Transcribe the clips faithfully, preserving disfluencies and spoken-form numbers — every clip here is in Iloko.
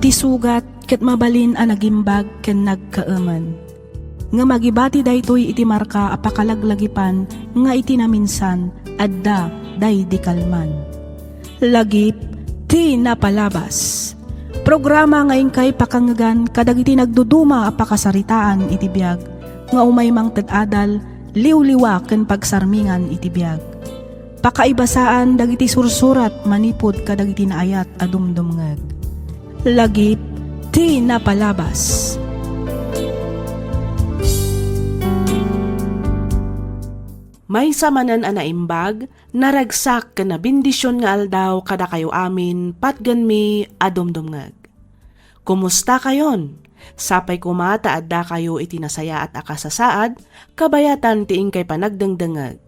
Isugat ket mabalin a nagimbag ken nagkaemen. Ngem agibati daytoy iti marka a pakalaglagipan nga iti naminsan adda daydi kalman. Lagip ti napalabas. Programa nga inkay pakangegan kadagiti nagduduma a pakasaritaan iti biag nga umay mangted adal, liwliwa ken pagsarmingan iti biag. Pakaibasaan dagiti sursurat manipud kadagiti naayat a dumdumngeg. Lagip ti napalabas. Maysa manen a naimbag, naragsak ken nabendision nga aldaw kadakayo amin patgenmi a dumdumngeg. Kumustakayon? Sapay koma ta addakayo iti nasayaat a kasasaad, kabayatan ti inkay panagdengdengngeg.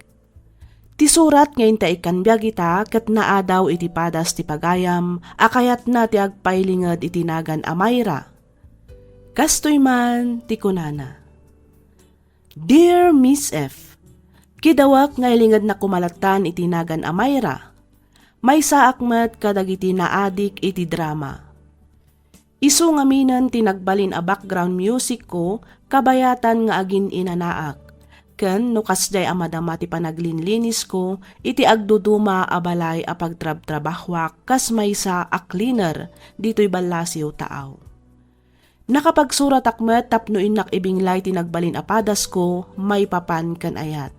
Ti surat nga inta ikkan biag ita ket naadaw iti padas ti pagayam a kayatna ti agpailinged iti nagan a Myra. Kastoy man ti kunana, "Dear Miss F, kidawak nga ilingedna koma lattan iti nagan a Myra. Maysaak met kadagiti naadik iti drama. Isu ngaminen ti nagbalin a background music ko kabayatan nga agin-inanaak, ken no kasdiay a madama ti panaglinlinis ko iti agduduma a balay a pagtrabtrabahuak kas maysa a cleaner ditoy ballasiw taaw. Nakapagsuratak met tapno innak ibinglay ti nagbalin a padasko maipapan ken ayat.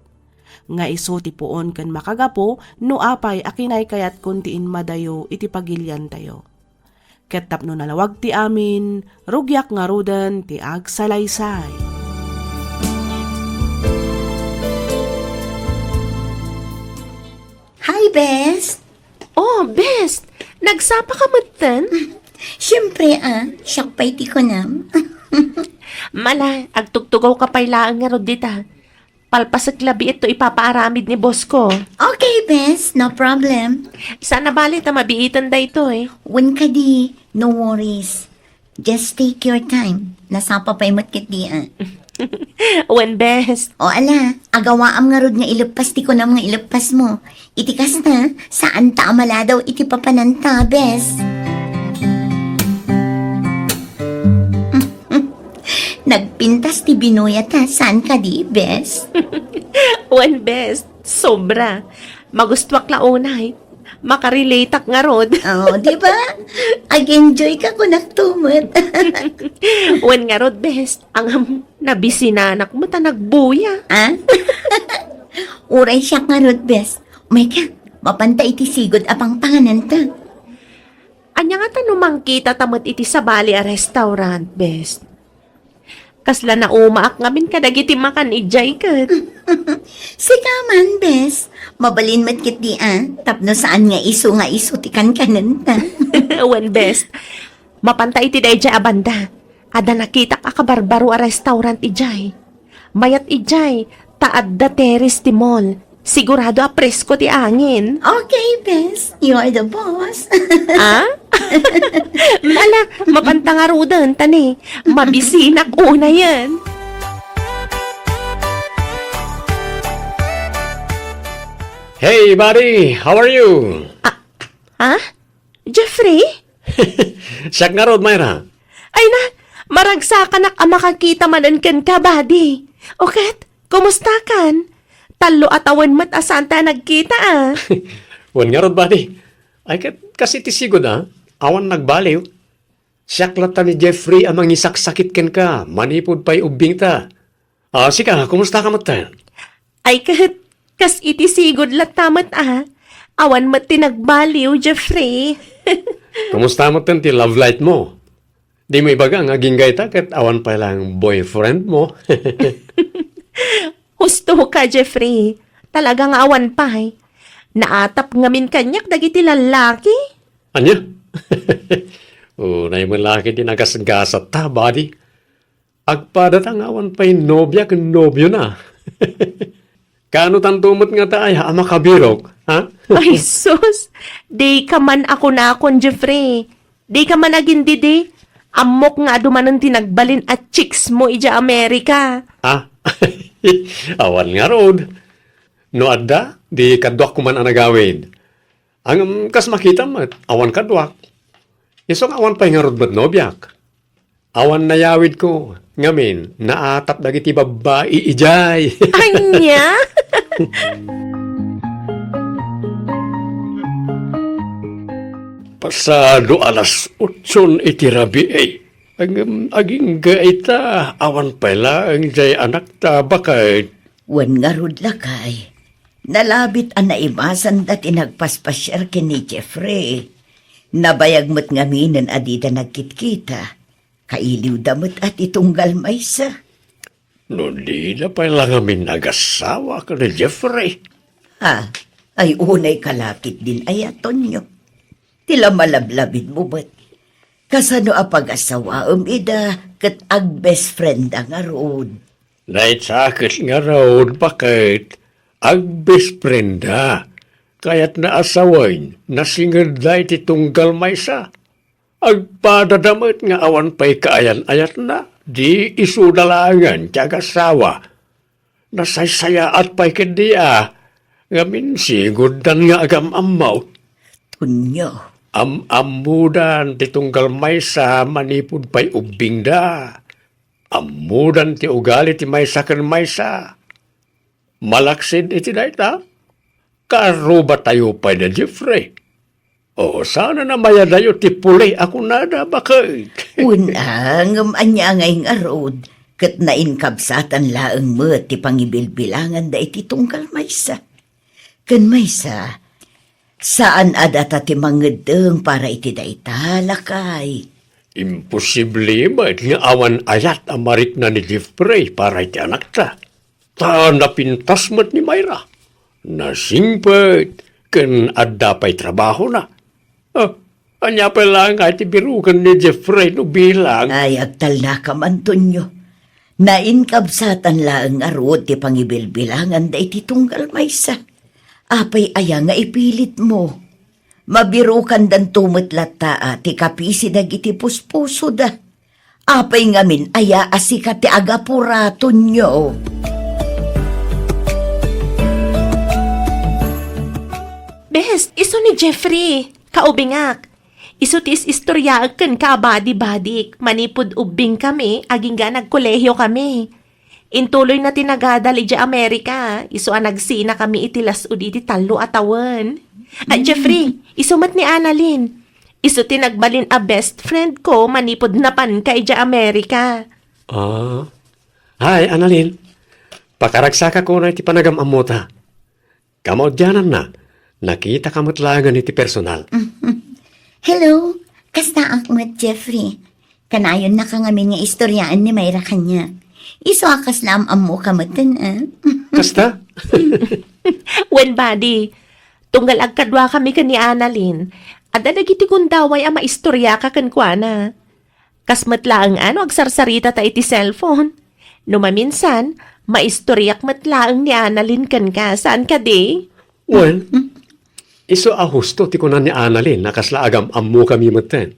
Nga isu ti puon ken makagapu no apay a kinaykayatkon ti immadayo iti pagiliantayo. Ket tapno nalawag ti amin, rugiak ngaruden ti agsalaysay." Hi, Bes! Oh, Bes! Nagsapa ka metten? Siyempre, ah, siak pay ti kunam. Mala, agtugtugaw ka pay laeng ngarud dita. Palpasek labi ito ipapaaramid ni boss ko. Okay, Bes. No problem. Saan a bale ta mabiiten daytoy. Wen kadi, no worries. Just take your time. Nasapa pay met ketdi, ah. Wen, Bes. O ala, agawaam ngarud nga ileppas ti kunam nga ileppasmo. Iti kasta, saanta a maladaw iti papananta, Bes. Nagpintas ti binuya ta, saan kadi, Bes? Wen, Bes, sobra. Magustuak la unay. Makarelateak ngarud. Oh, di ba? Ag-enjoy ka kunak to met. Wen ngarud, Bes, ang nabisinanak met a nagbuya. Ah? Uray siak ngarud, Bes. Umay ka, mapanta iti sigud a pangpangananta. Ania ngata no mangkita ta met iti sabali a restaurant, Bes? Kasla naumaak ngamin kadagiti makan idiay ket. Sika man, Bes. Mabalin met ketdi, ah, tapno saan nga isu nga isu ti kankanenta. Wen, Bes. Mapanta iti daydiay a banda. Adda nakitak a kabarbaro a restaurant idiay. Mayat idiay, ta adda terrace ti mall. Sigurado a presko ti angin. Okay, Bes. You are the boss. Ah? Ala, mapanta ngaruden, tani. Mabisinak unayen. Hey, buddy! How are you? Ah, ha? Jeffrey? Siak ngarud, Myra. Ay na, maragsakanak a makakita manen kenka, buddy. O ket, kumusta kan? Tallo a tawen met a santa a nagkita, ah. Wen ngarud, buddy. Ay ket, kas iti sigud, ah. Awan nagbaliw. Siak latta ni Jeffrey a mangisaksakit kenka, manipud pay ubbingta. Ah, sika, kumusta ka met? Ay ket, kas iti sigud latta met, ah. Awan met ti nagbaliw, Jeffrey. Kumusta met ti love life mo? Dimo ibaga nga agingga ita ket awan pay lang boyfriend mo. Husto ka, Jeffrey. Talaga nga awan pay. Naatap ngamin kaniak dagiti lallaki. Ania? Unay met la ket ti nagasgasatta, buddy. Agpadata nga awan pay nobia ken nobiona. Kaano tanto met ngata aya a makabirok, ha? Ay, sus! Dika man a kunakon, Jeffrey. Dika man agindidi. Ammok nga adu manen ti nagbalin a chicks mo idiay Amerika. Ah? Awan ngarud. No adda, di kaduak koma a nagawid. Ngem kas makitam met, awan kaduak. Isu nga awan pay ngarud met nobiak. Awan nayawidko, ngamin, naatap dagiti babbai idiay. Ania? Pasado alas otson iti rabii. Ngem agingga ita, awan pay laeng diay anakta, baket. Wen ngarud, lakay. Nalabit a naimasanda ti nagpaspasiar ken ni Jeffrey. Nabayag met ngaminen a dida nagkitkita. Kailiwda met a ti tunggal maysa. No dida pay la ngamin agassawa ken ni Jeffrey. Ah, ay unay kalakit din aya, Tonyo. Ti la malablabidmo met. Kasano a pagasawaem ida ket agbest frienda ngarud? Naitsaket ngarud, baket, agbest frienda. Kayatna a sawen, nasingedda iti tunggal maysa. Agpadada met nga awan pay kaayan-ayatna, di isuda laengen ti agassawa. Nasaysayaat pay ketdi a, ngamin siguddan nga agam-ammo. Tonyo. Am-ammodan ti tunggal maysa manipud pay ubbingda. Ammodan ti ugali ti maysa ken maysa. Malaksid iti dayta, karrubatayo pay da Jeffrey. O, saan a namayadayo ti puli a kunada, baket? Wen a, ngem ania ngay ngarud, ket nainkabsatan laeng met ti pangibilbilanganda iti tunggal maysa. Ken maysa, saan a data ti mangeddeng para iti dayta, lakay. Imposible met nga awan ayat a marikna ni Jeffrey para iti anakta. Ta napintas met ni Myra. Nasingpet ken adda pay trabahona. Ah, ania pay laeng nga ti biroken ni Jeffrey no bilang? Ay, agtalnakam, Antonio. Nainkabsatan laeng ngarud ti pangibilbilanganda iti tunggal maysa. Apay aya nga ipilitmo? Mabirokandanto met latta a ti kapisi dagiti puspusoda. Apay ngamin aya a sika ti agapura, Tonyo? Bes, isu ni Jeffrey, kaubingak. Isu ti is-istoriaek kenka a badi-badik manipud ubbingkami agingga nagkolehiokami. Intuloyna ti nagadal idiay Amerika, isu a nagsinakami iti las-ud iti tallo a tawen. Ah, Jeffrey, isu met ni Annalyn. Isu ti nagbalin a best friend ko manipud napanka idiay Amerika. Ah. Hi, Annalyn. Pakaragsakak unay ti panagam-ammota. Kamaudiananna, nakitaka met laengen iti personal. Hello, kastaak met, Jeffrey. Kanayonnaka ngamin nga istoriaen ni Myra kaniak. Isu a kasla am-ammoka metten, ah. Kasta? Wen, badi, tunggal agkaduakami ken ni Annalyn, adda dagiti gundaway a maistoriaka kenkuana. Kas met laeng a no agsarsarita ta iti cellphone. No maminsan, maistoriak met laeng ni Annalyn kenka, saan kadi? Wen, isu a husto ti kuna ni Annalyn a kasla agam-ammokami metten.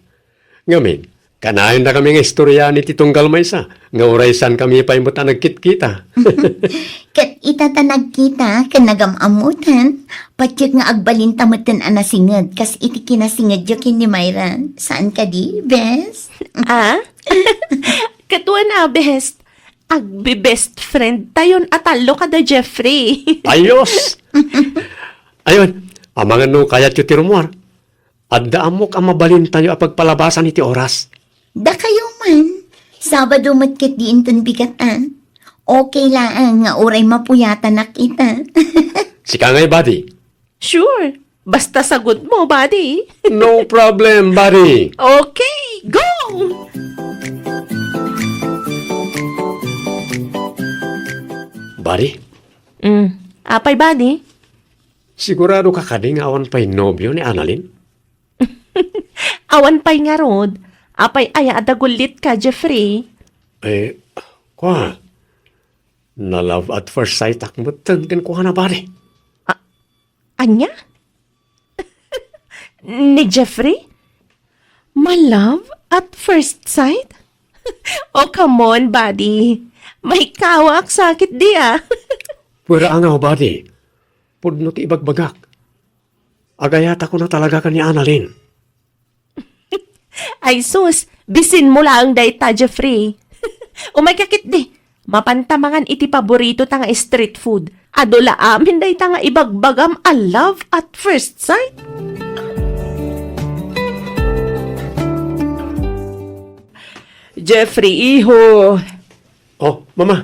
Ngamin, kanayonnakami nga istoriaan iti tunggal maysa, nga uray saankami pay met a nagkitkita. Ket ita ta nagkita ken nagam-ammotan, patiek nga agbalinta metten a nasinged kas iti kinasingedyo ken ni Myra. Saan kadi, bes? Ah? Ket wen a, bes, agbe-best friend tayon a tallo kada Jeffrey. Ayos! Ayon, amangan no kayatyo ti rummuar. Adda ammok a mabalintayo a pagpalabasan iti oras. Dakayo man, Sabado met ket diinton bigat, ah. Okay laeng nga uray mapuyatanak ita. Sika ngay, buddy. Sure. Basta sagut mo, buddy. No problem, buddy. Okay, go! Buddy? Mm. Apay, buddy? Sigurado ka kadi nga awan pay nobio ni Annalyn? Awan pay ngarud. Apay aya a dagullit ka, Jeffrey? Eh, kwa, na-love at first sight ak metten kenkuana, buddy. A-, ania? Ni Jeffrey? Ma-love at first sight? Oh, come on, buddy. Maikkawaak sakit di, ah. Pura angaw, buddy. Pudno ti ibagbagak. Agayatako na talaga ken ni Annalyn. Ay sus, bisinmo laeng dayta, Jeffrey. Umayka ketdi. Mapanta mangan iti paboritota nga street food. Adu la amin dayta nga ibagbagam a love at first sight. Jeffrey, iho. Oh, mama,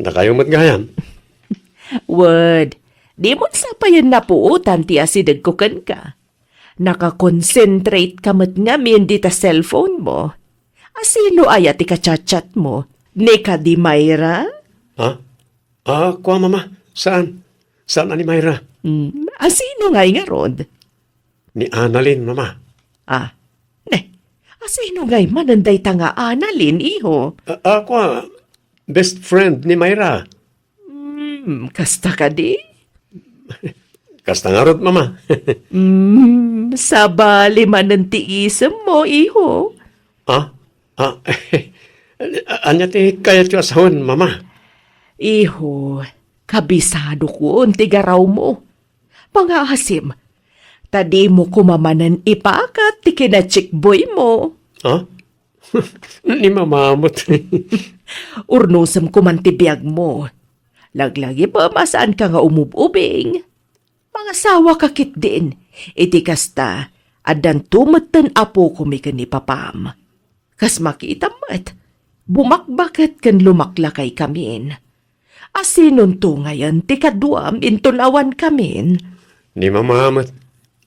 dakayo met gayam. Wen, dimon sa payen napuotan ti asidegko kenka. Naka-concentrate ka met ngamin dita cellphone mo. Asino aya ti ka-chat-chat mo? Ni kadi Myra? Ha? Ah, kua, mama. Saan? Saan a ni Myra? Hmm, asino ngay ngarud? Ni Annalyn, mama. Ah, ne. Asino ngay manen dayta nga Annalyn, iho? Ah, ah, kua, best friend ni Myra. Hmm, kasta kadi? Kasta ngarud, mama. Hmm, sabali manen ti isemmo, iho. Ah? Ah? Ania ti kayatyo a sawen, mama? Iho, kabisadokon ti garawmo. Pangaasim, ta dimo koma manen ipakat ti kinachickboymo. Ha? Ni mama met. Urnosem koman ti biagmo. Laglagipem a saanka nga umub-ubing. Mangasawaka ketdin. Iti kasta, addanto metten apokomi ken ni papam. Kas makitam met, bumakbaket ken lumaklakaykamin. Asinonto ngayen ti kaduam inton awankamin? Ni mama met,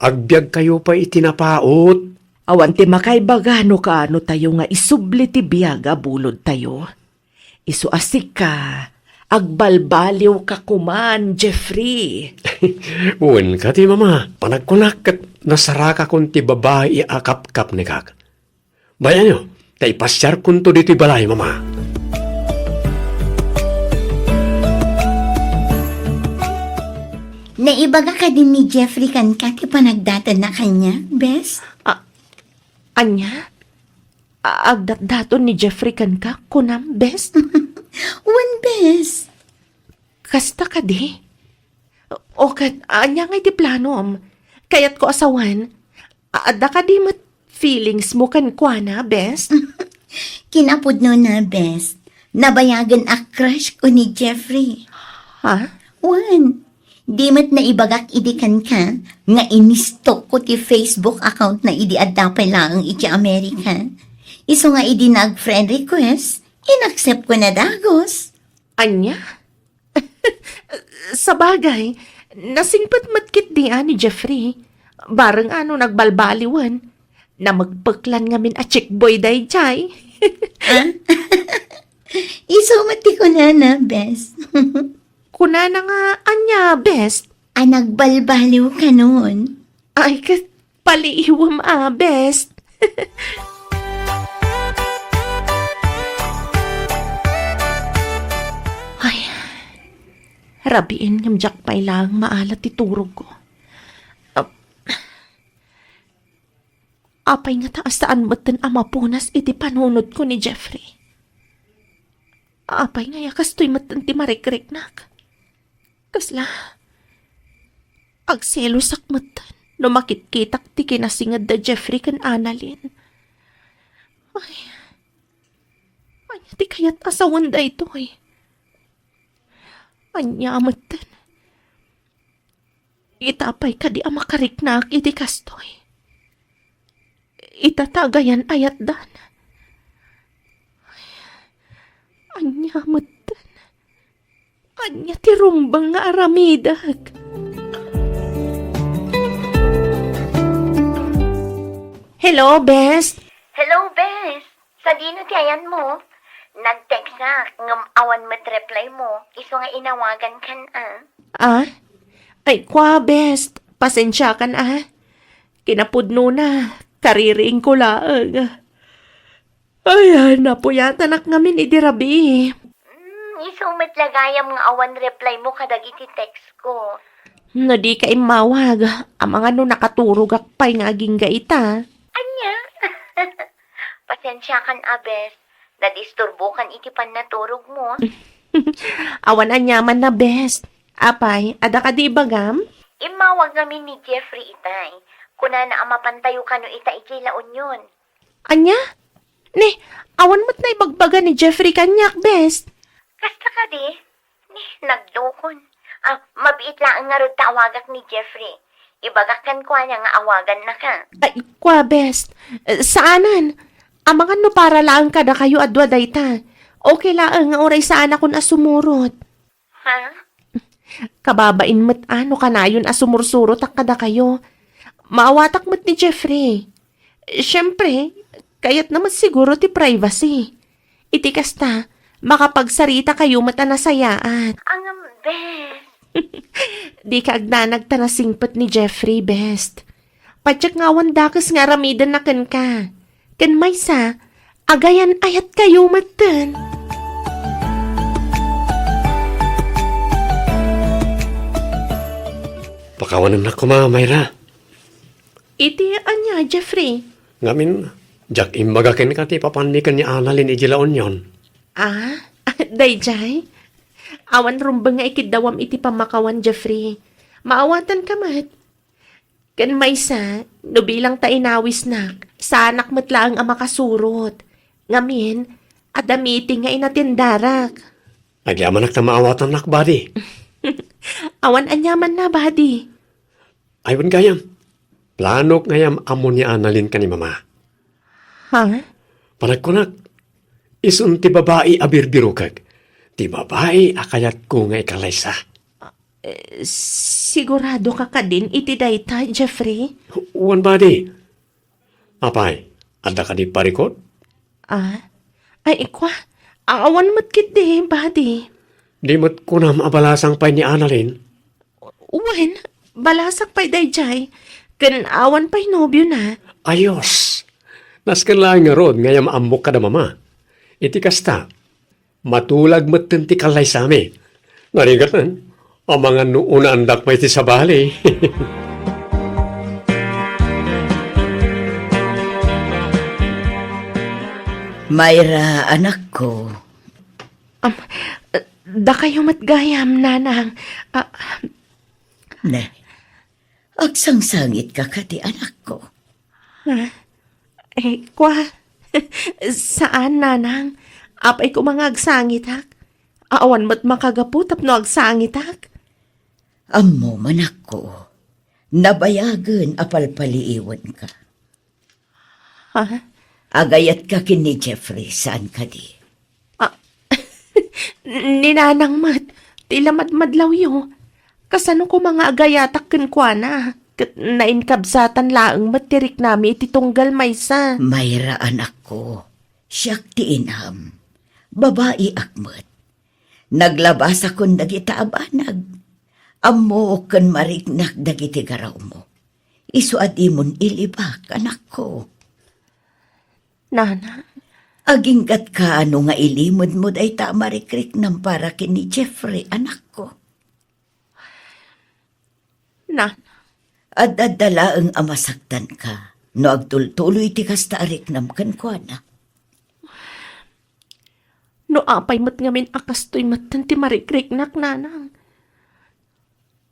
agbiagkayo pay iti napaut. Awan ti makaibaga no kaanotayo nga isubli ti biag a bulodtayo. Isu a sika, agbalbaliwka koman, Jeffrey. Wen kadi, mama, panagkunak ket nasarakakon ti babai a kapkapnekak. Bay-anyo, ta ipasiarkonto ditoy balay, mama. Naibaga kadi ni Jeffrey kenka ti panagdatenna kaniak, bes? Ah, ania? A-, agdatdaton ni Jeffrey kenka, kunam, bes? Wen, bes. Kasta kadi? O ket, ania ngay ti planom? Kayatko a sawen, a-, adda kadi met feelings mo kenkuana, bes? Kinapudnona, bes. Nabayagen a crush ko ni Jeffrey. Ha? Wen, di met naibagak idi kenka nga inistok ko ti Facebook account na idi adda pay laeng iti Amerika. Isu nga idi nag-friend request, inaccept ko na dagus. Ania? Sabagay, nasingpet met ketdi a ni Jeffrey. Bareng a no nagbalbaliwen, namekpeklan ngamin a chickboy daydiay. Ah? Isu met ti kunana, bes. Kunana nga ania, bes? A nagbalbaliw kanon. Ay, ket paliiwem a, bes. Ay, rabiin ngem diak pay laeng maala ti turogko. Ap-, apay ngata a saan metten a mapunas iti panunotko ni Jeffrey? Apay nga ya kastoy metten ti marikriknak? Kasla, agselosak metten no makitkitak ti kinasinged da Jeffrey ken Annalyn. Ay, ania ti kayat a sawen daytoy? Ania metten? Ita pay kadi a makariknak iti kastoy? Ita ta agayan a yatdan. Ania metten? Ania ti rumbeng nga aramidek? Hello, bes. Hello, bes. Sadino ti ayanmo? Nag-textak, ngem awan met reply mo. Isu nga inawagankan, a. Ah? Ay, kua, bes. Pasensiakan, a. Kinapudnona, kaririingko laeng. Ay, napuyatanak ngamin idi rabii. Hmm, isu met la gayam nga awan reply mo kadagiti text ko. No dika immawag, amangan no nakaturogak pay nga agingga ita. Ania? Pasensiakan a, bes. Nadisturbokan iti pannaturogmo. Awan aniamanna, bes. Apay, adda kadi ibagam? Immawag ngamin ni Jeffrey itay. Kunana a mapantayo kano ita idiay La Union. Ania? Ni, awan met naibagbaga ni Jeffrey kaniak, best. Kasta kadi? Ni, naglukon. Ah, mabiit laeng ngarud ta awagak ni Jeffrey. Ibagak kenkuana nga awagannaka. Ay, kua, best. Eh, saanen. Amangan no para laeng kadakayo a dua dayta. Okay laeng nga uray saanakon a sumurot. Ha? Kababain met a no kanayon a sumursurotak kadakayo. Maawatak met ni Jeffrey. Siyempre, kayatna met siguro ti privacy. Iti kasta, makapagsaritakayo met a nasayaat. Ngem, bes. Dika agdanag ta nasingpet ni Jeffrey, best. Patiek nga awan dakes nga aramidenna kenka. Ken maysa, agayan-ayatkayo metten. Pakawanennak koma, Myra. Iti ania, Jeffrey? Ngamin, diak imbaga kenka ti papanmi ken ni Annalyn iti La Union. Ah, daydiay? Awan rumbeng nga ikiddawam iti pammakawan, Jeffrey. Maawatanka met. Ken maysa, no bilang ta inawisnak, saanak met laeng a makasurot. Ngamin, adda meeting nga inatendarak. Agyamanak ta maawatannak, buddy. Awan aniamanna, buddy. Ay, wen gayam. Planok nga ammon ni Annalyn ken ni Mama. Ha? Panagkunak, isun ti babai a birbirokek. Ti babai a kayatko nga ikallaysa. Eh, siguradoka kadin iti dayta, Jeffrey? Wen, buddy. Apay, adda kadi parikut? Ah? Ay, kua, awan met ketdi, buddy. Di met kunam a balasang pay ni Annalyn? Wen, balasak pay daydiay, ken awan pay nobiona. Ayos! Nasken laeng ngarud nga ammok kada Mama. Iti kasta, matulag metten ti kallaysami. Narigat, eh. Amangan no unaandak pay ti sabali. Myra, anakko. Am, dakayo met gayam, nanang. Ah, Ne, agsangsangitka kadi, anakko? Ah, eh, kua, saan, nanang. Apay koma nga agsangitak. Awan met makagapu tapno agsangitak. Ammom, anakko, nabayagen a palpaliiwenka. Ha? Agayatka ken ni Jeffrey, saan kadi? Ah, ni nanang met, ti la madmadlawyo. Kasano koma nga agayatak kenkuana? Ket nainkabsatan laeng met ti riknami iti tunggal maysa. Myra, anakko, siak ti inam. Babaiak met. Naglabasakon dagita a banag. Ammook ken mariknak dagiti garawmo. Isu a dimon ilibak, anakko. Nana? Aginggatka no nga ilimedmo dayta a marikriknam para ken ni Jeffrey, anakko. Nana? Ad-adda laeng a masaktanka no agtultuloy ti kasta a riknam kenkuana. No apay met ngamin a kastoy metten ti marikriknak, nanang.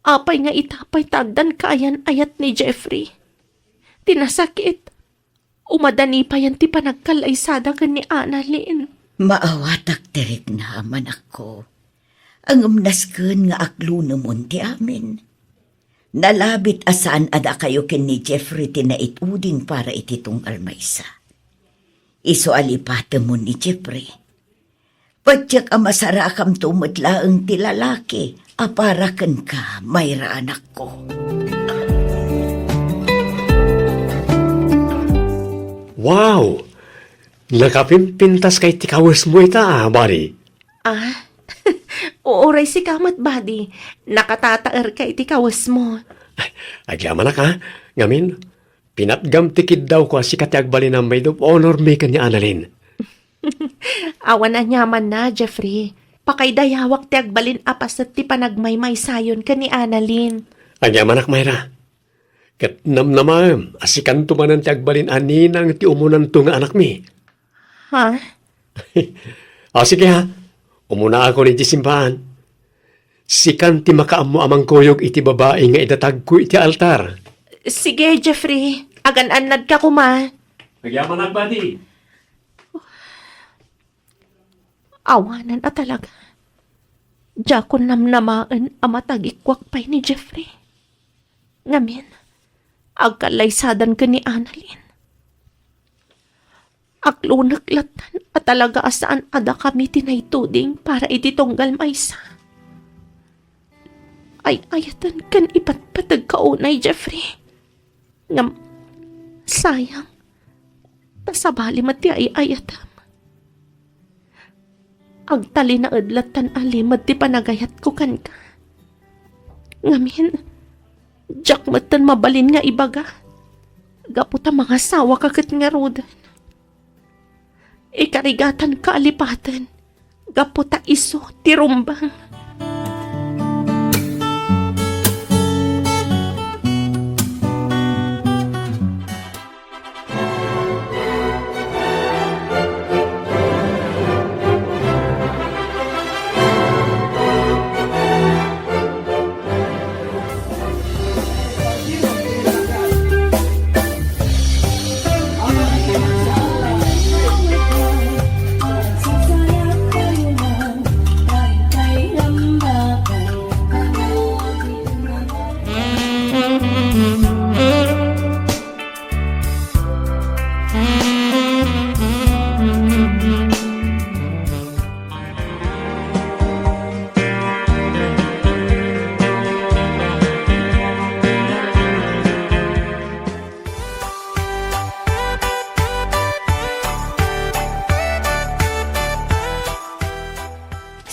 Apay nga ita pay ta addan kaayan-ayat ni Jeffrey? Ti nasakit, umadani payen ti panagkallaysada ken ni Annalyn. Maawatak ti riknam, anakko. Ngem nasken nga aklunemon ti amin. Nalabit a saan a dakayo ken ni Jeffrey ti naituding para iti tunggal maysa. Isu a lipatemon ni Jeffrey. Patiek a masarakamto met laeng ti lalaki a para kenka, Myra, anakko. Wow! Nakapimpintaska iti kawesmo ita, a, buddy. Ah? Uray sika met, buddy. Nakatataerka iti kawesmo. Agyamanak, a. Ngamin, pinatgam ti kiddawko a sika ti agbalin a maid of honor mi ken ni Annalyn. Awan aniamanna, Jeffrey. Pakaidayawak ti agbalin a paset ti panagmaymaysayon ken ni Annalyn. Agyamanak, Myra. Ket namnamaem a sikanto manen ti agbalin a ninang ti umunanto nga anakmi. Ha? A, sige, ha. Umunaakon iti simbaan. Sikan ti makaammo a mangkuyog iti babai nga idatagko iti altar. Sige, Jeffrey. Agan-annadka koma. Agyamanak, padi. Awanen a talaga. Diakon namnamaen a matagikuak pay ni Jeffrey. Ngamin, agkallaysadan ken ni Annalyn. Aglunek lattan a talaga a saan a dakami ti naituding para iti tunggal maysa. Ay-ayaten ken ipatpategka unay, Jeffrey. Ngem, sayang, ta sabali met ti ay-ayatem. Agtalinaed lattan a limed ti panagayatko kenka. Ngamin, diak metten mabalin nga ibaga, gapu ta mangasawaka ket ngaruden. Ikarigatanka a lipaten, gapu ta isu ti rumbeng.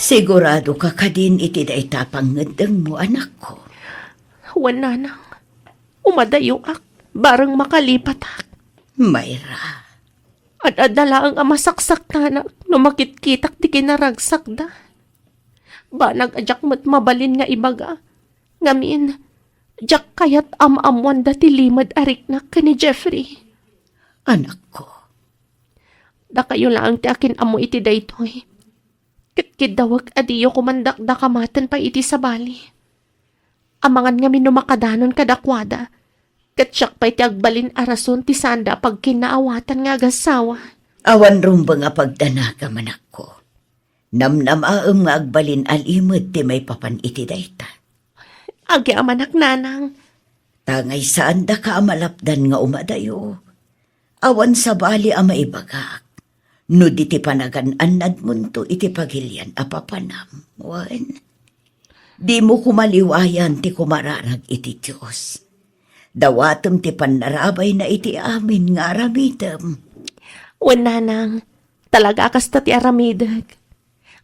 Siguradoka kadin iti dayta a pangngeddengmo, anakko? Wen, nanang. Umadayoak, bareng makalipatak. Myra. Ad-adda laeng a masaksaktanak no makitkitak ti kinaragsakda. Banag a diak met mabalin nga ibaga. Ngamin, diak kayat am-ammoanda ti limed a riknak ken ni Jeffrey. Anakko. Dakayo laeng ti akin-ammo iti daytoy. Ket kiddawek a diyo koman dakdakamaten pay iti sabali. Amangan ngamin no makadanon kadakuada, ket siak pay ti agbalin a rason ti saanda a pagkinnaawatan nga agassawa. Awan rumbeng a pagdanagam, anakko. Namnamaem nga agbalin a limed ti maipapan iti dayta. Agyamanak, nanang. Tangay saandaka a malapdan nga umadayo. Awan sabali a maibagak no di ti panagan-annadmonto iti pagilian a papanam. Wen, dimo koma liwayan ti kumararag iti Dios. Dawatem ti pannarabayna iti amin nga aramidem. Wen, nanang, talaga a kasta ti aramidek.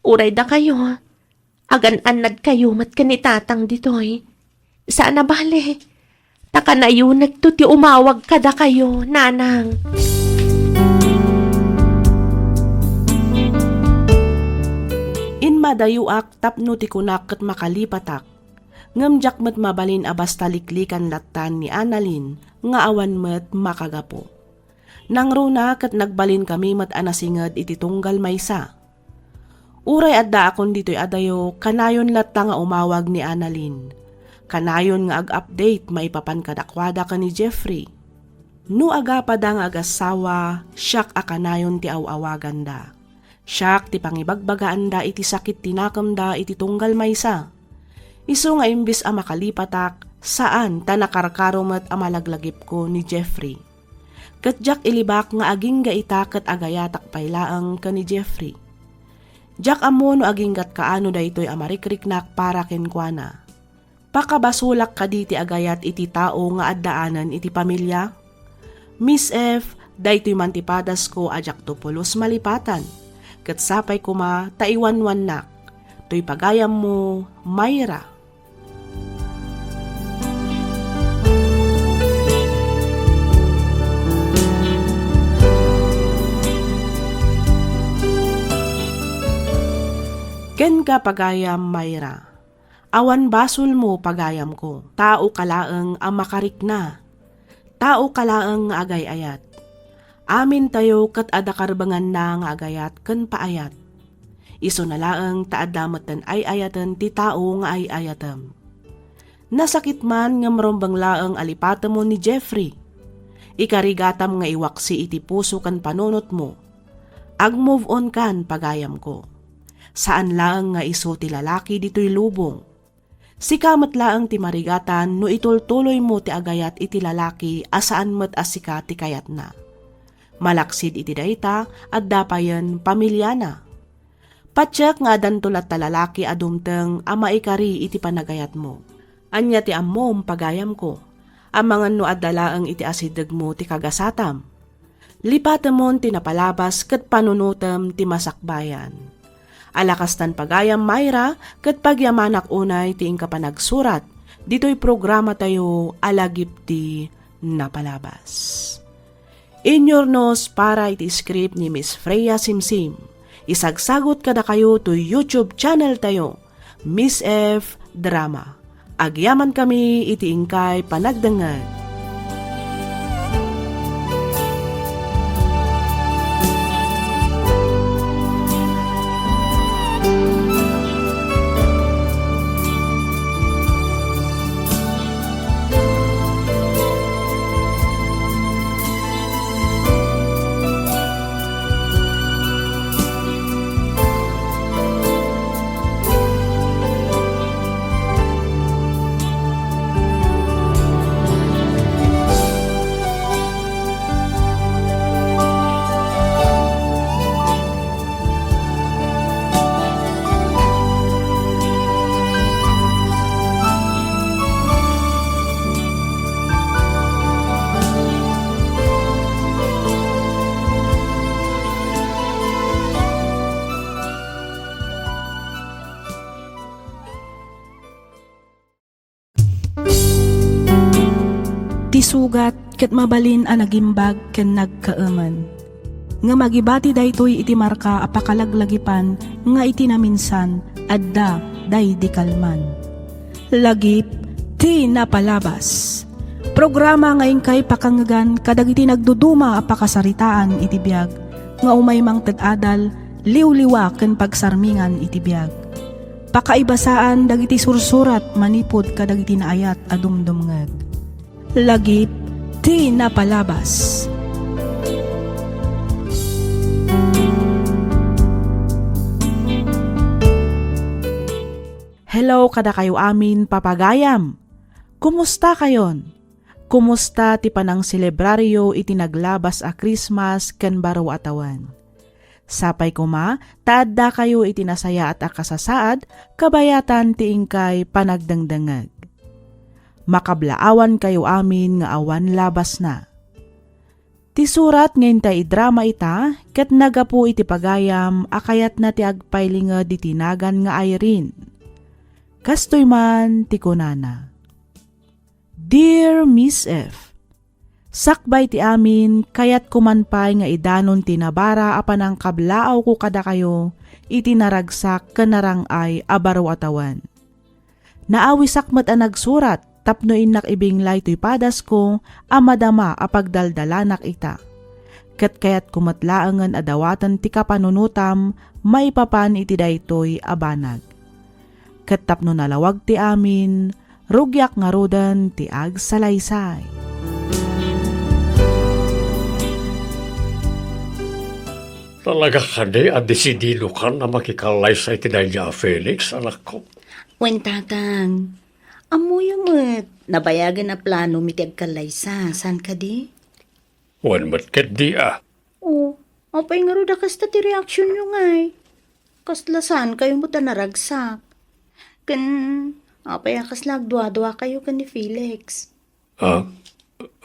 Uray dakayo, agan-annadkayo met ken ni tatang ditoy. Saan a bale, ta kanayonekto ti umawag kadakayo, nanang. Immadayoak tapno ti kunak ket makalipatak, ngem diak met mabalin a basta liklikan lattan ni Annalyn nga awan met makagapu. Nangruna ket nagbalinkami met a nasinged iti tunggal maysa. Uray addaakon ditoy adayo, kanayon latta nga umawag ni Annalyn. Kanayon nga ag-update maipapan kadakuada ken ni Jeffrey. No agapada nga agassawa, siak a kanayon ti aw-awaganda. Siak ti pangibagbagaanda iti sakit ti nakemda iti tunggal maysa. Isu nga imbes a makalipatak, saan ta nakarkaro met a malaglagipko ni Jeffrey. Ket diak ilibak nga agingga ita ket agayatak pay laeng ken ni Jeffrey. Diak ammo no aginggat kaano daytoy a marikriknak para kenkuana. Pakabasolak kadi ti agayat iti tao nga addaanen iti pamilia? Miss F, daytoy man ti padasko a diakto pulos malipatan, ket sapay koma ta iwanwannak. Toy pagayammo, Myra. Kenka, pagayam Myra. Awan basolmo, pagayamko. Taoka laeng a makarikna. Taoka laeng nga agay-ayat. Amintayo ket adda karbenganna nga agayat ken paayat. Isuna laeng ta adda metten ay-ayaten ti tao nga ay-ayatem. Nasakit man ngem rumbeng laeng a lipatemmo ni Jeffrey. Ikarigatam nga iwaksi iti puso ken panunotmo. Ag-move on kan, pagayamko. Saan laeng nga isu ti lalaki ditoy lubong. Sika met laeng ti marigatan no itultuloymo ti agayat iti lalaki a saan met a sika ti kayatna. Malaksid iti dayta, adda payen pamiliana. Patiek nga addanto latta lalaki a dumteng a maikari iti panagayatmo. Ania ti ammom, pagayamko? Amangan no adda laeng iti asidegmo ti kagasatam. Lipatemon ti napalabas ket panunotem ti masakbayan. Ala kastan, pagayam Myra, ket pagyamanak unay ti inka panagsurat ditoy programatayo a Lagip ti Napalabas. Inyurnos para iti script ni Miss Freya Simsim. Isagsagut kadakayo toy YouTube channel tayo, Miss F Drama. Agyamankami iti inkay panagdengngeg. Ti sugat ket mabalin a nagimbag ken nagkaemen. Ngem agibati daytoy iti marka a pakalaglagipan nga iti naminsan adda daydi kalman. Lagip ti Napalabas. Programa nga inkay pakangngegan kadagiti nagduduma a pakasaritaan iti biag nga umay mangted adal, liwliwa ken pagsarmingan iti biag. Pakaibasaan dagiti sursurat manipud kadagiti naayat a dumdumngeg. Lagip ti Napalabas. Hello kadakayo amin, papagayam! Kumusta kayon? Kumusta ti panangselebraryo iti naglabas a Christmas ken baro a tawen? Sapay koma ta addakayo iti nasayaat a kasasaad kabayatan ti inkay panagdengdengngeg. Makablaawankayo amin nga awan labasna. Ti surat nga intay idrama ita ket naggapu iti pagayam a kayatna ti agpailinged iti nagan nga Irene. Kastoy man ti kunana, Dear Miss F, sakbay ti amin, kayatko man pay nga idanon ti nabara a panangkablaawko kadakayo iti naragsak ken narang-ay a baro a tawen. Naawisak met a nagsurat tapno innak ibinglay toy padasko a madama a pagdaldalanak ita. Ket kayatko met laengen a dawaten ti kapanunotam maipapan iti daytoy a banag. Ket tapno nalawag ti amin, rugiak ngaruden ti agsalaysay. Talaga kadi a desididokan a makikallaysa iti daydi a Felix, anakko? Wen, Tatang. Ammoyo met, nabayagen a plano mi ti agkallaysa, saan kadi? Wen met ketdi a. O, apay ngarud a kasta ti reaksionyo ngay? Kasla saankayo met a naragsak? Ken apay a kasla agduaduakayo ken ni Felix? Ah,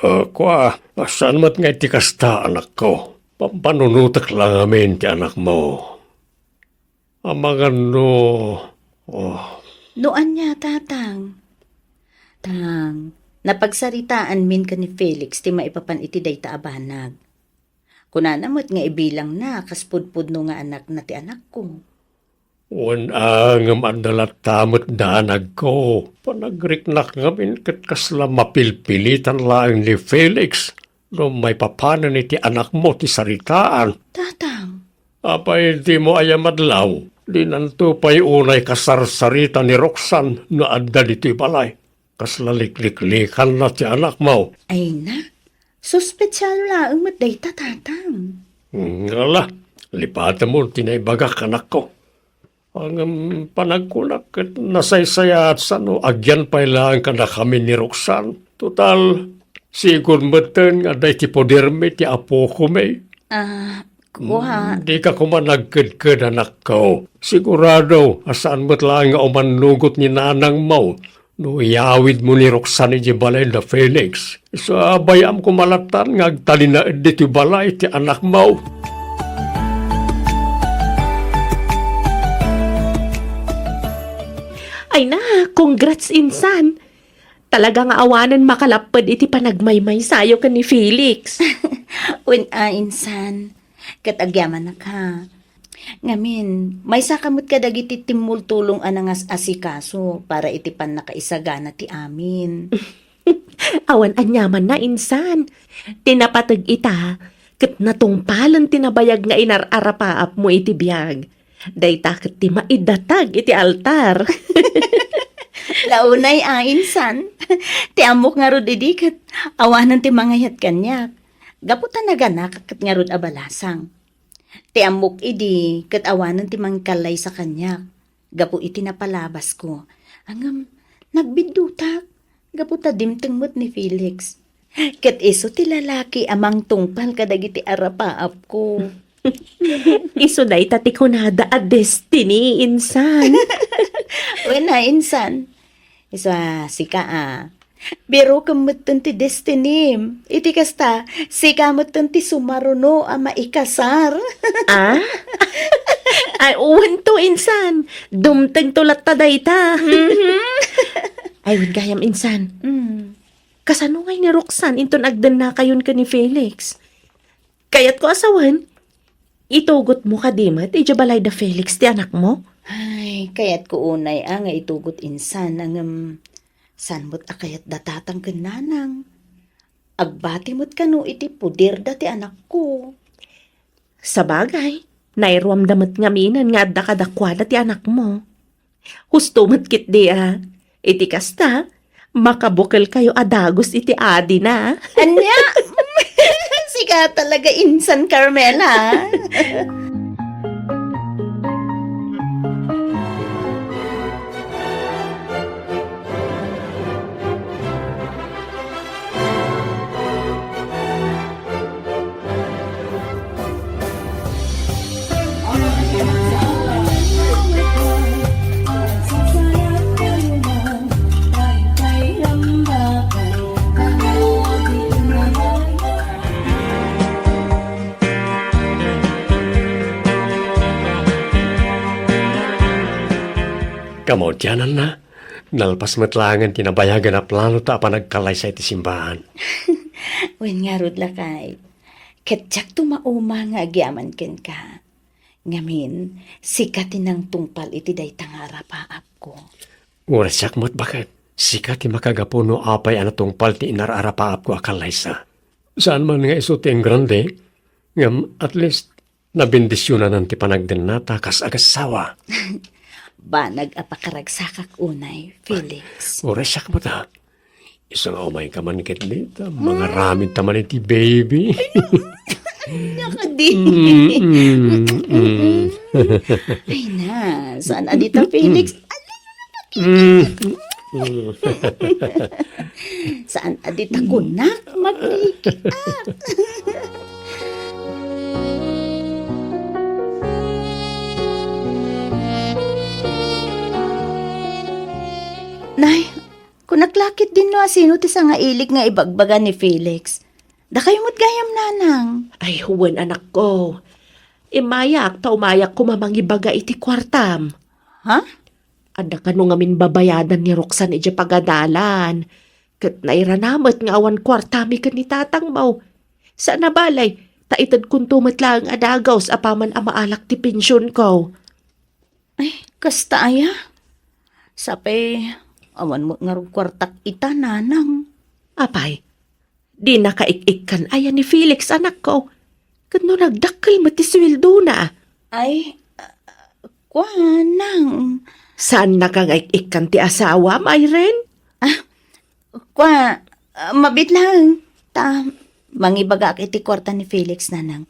ah, kua, saan met ngay ti kasta, anakko. Pampanunotek la ngamin ti anakmo. Amangan no, oh. No ania, Tatang? Tang, napagsaritaanmin ken ni Felix ti maipapan iti dayta a banag. Kunana met nga ibilangna kas pudpudno nga anakna ti anakko. Wen a, ngem adda latta met danagko. Panagriknak ngamin ket kasla mapilpilitan laeng ni Felix no maipapanen iti anakmo ti saritaan. Tatang. Apay dimo ayamadlaw? Dinanto pay unay kasarsarita ni Roxanne no adda ditoy balay. Kasla likliklikanna ti anakmo. Ay na, Suspetsyon laeng met dayta, Tatang. Ngala, lipatemon ti naibagak, anakko. Ngem panagkunak ket nasaysayaat sano agyan pay laeng kadakami ni Roxanne. Total, sigur metten nga adda iti podermi ti apokomi. Ah, kua. Hmm, dika koma nagkedked, anakko. Sigurado a saan met laeng nga umannugot ni nanangmo no iyawidmo ni Roxanne idiay balay da Felix. Isu a bayam koma lattan nga agtalinaed ditoy balay ti anakmo. Ay na, congrats, insan. Talaga nga awanen makalapped iti panagmaymaysayo ken ni Felix. Wen a, insan. Ket agyamanak, ha. Ngamin, maysaka met kadagiti timmultulong a nangas-asikaso para iti pannakaisagana ti amin. Awan aniamanna, insan. Ti napateg ita, ket natungpalen ti nabayag nga inar-arapaapmo iti biag. Dayta ket ti maidatag iti altar. Launay a, insan. Ti ammok ngarud idi ket awanen ti mangayat kaniak. Gapu ta naganakak ket ngarud a balasang. Ti ammok idi ket awanen ti mangkallaysa kaniak gapu iti napalabasko. Ngem nagbiddutak gapu ta dimteng met ni Felix. Ket isu ti lalaki a mangtungpal kadagiti arapaapko. Isu dayta ti kunada a destiny, insan. Wen a, insan. Isu a, sika a. Birokem metten ti destinim. Iti kasta, sika metten ti sumaruno a maikasar. Ah? Ay, uwan to, insan. Dumteng to latta dayta. Mhm. Ay, wen gayam, insan. Mm. Kasano ngay ni Roxanne inton agdennakayon ken ni Felix? Kayatko a sawen, itugotmo kadi met idiay balay da Felix ti anakmo? Ay, kayatko unay a nga itugot insan, ngem saan met a kayat da tatang ken nanang. Agbati met kano iti poderda ti anakko. Sabagay, nairuamda met ngaminen nga adda kadakuada ti anakmo. Husto met ketdi a. Iti kasta, makabukelkayo a dagus iti adina. Ania? Sika talaga insan, Carmela. Kamaudiananna, nalpas met laengen ti nabayagan a plano ta a panagkallaysa iti simbahan. Wen ngarud, lakay. Ket diakto mauma nga agyaman kenka. Ngamin, sika ti nangtungpal iti dayta nga arapaapko. Uray siak met baket, sika ti makagapu no apay a natungpal ti inar-arapaapko a kallaysa. Saan man nga isu ti engrande, ngem at least, nabendisionanan ti panagdennata kas agassawa. Banag a pakaragsakak unay, Felix. Uray siak met a. Isu nga umayka man ket dita, mangaramid ta man iti baby. Ania kadi? Mm, mm, mm. Ay na, saan a dita, Felix? Mm, mm. Saan a dita kunak, maglikiak. Nay, kunak la ketdin no asino ti sangailik nga ibagbaga ni Felix. Dakayo met gayam, nanang. Ay, wen, anakko. Immayak ta umayak koma mangibaga iti kuartam. Ha? Adda kano ngamin babayadan ni Roxanne idiay pagadalan. Ket nairana met nga awan kuartami ken ni tatangmo. Saan a balay, ta itedkonto met laeng a dagus apaman a maalak ti pensionko. Ay, kasta aya? Sapay, awan met ngarud kuartak ita, nanang. Apay, di nakaik-ikkan aya ni Felix, anakko? Ket no nagdakkel met ti sueldona? Ay, ah, kuanang. Saannaka nga ik-ikkan ti asawam, Irene? Ah, kua, ah, mabiit laeng. Ta, Mangibagaak iti kuarta ni Felix, Nanang.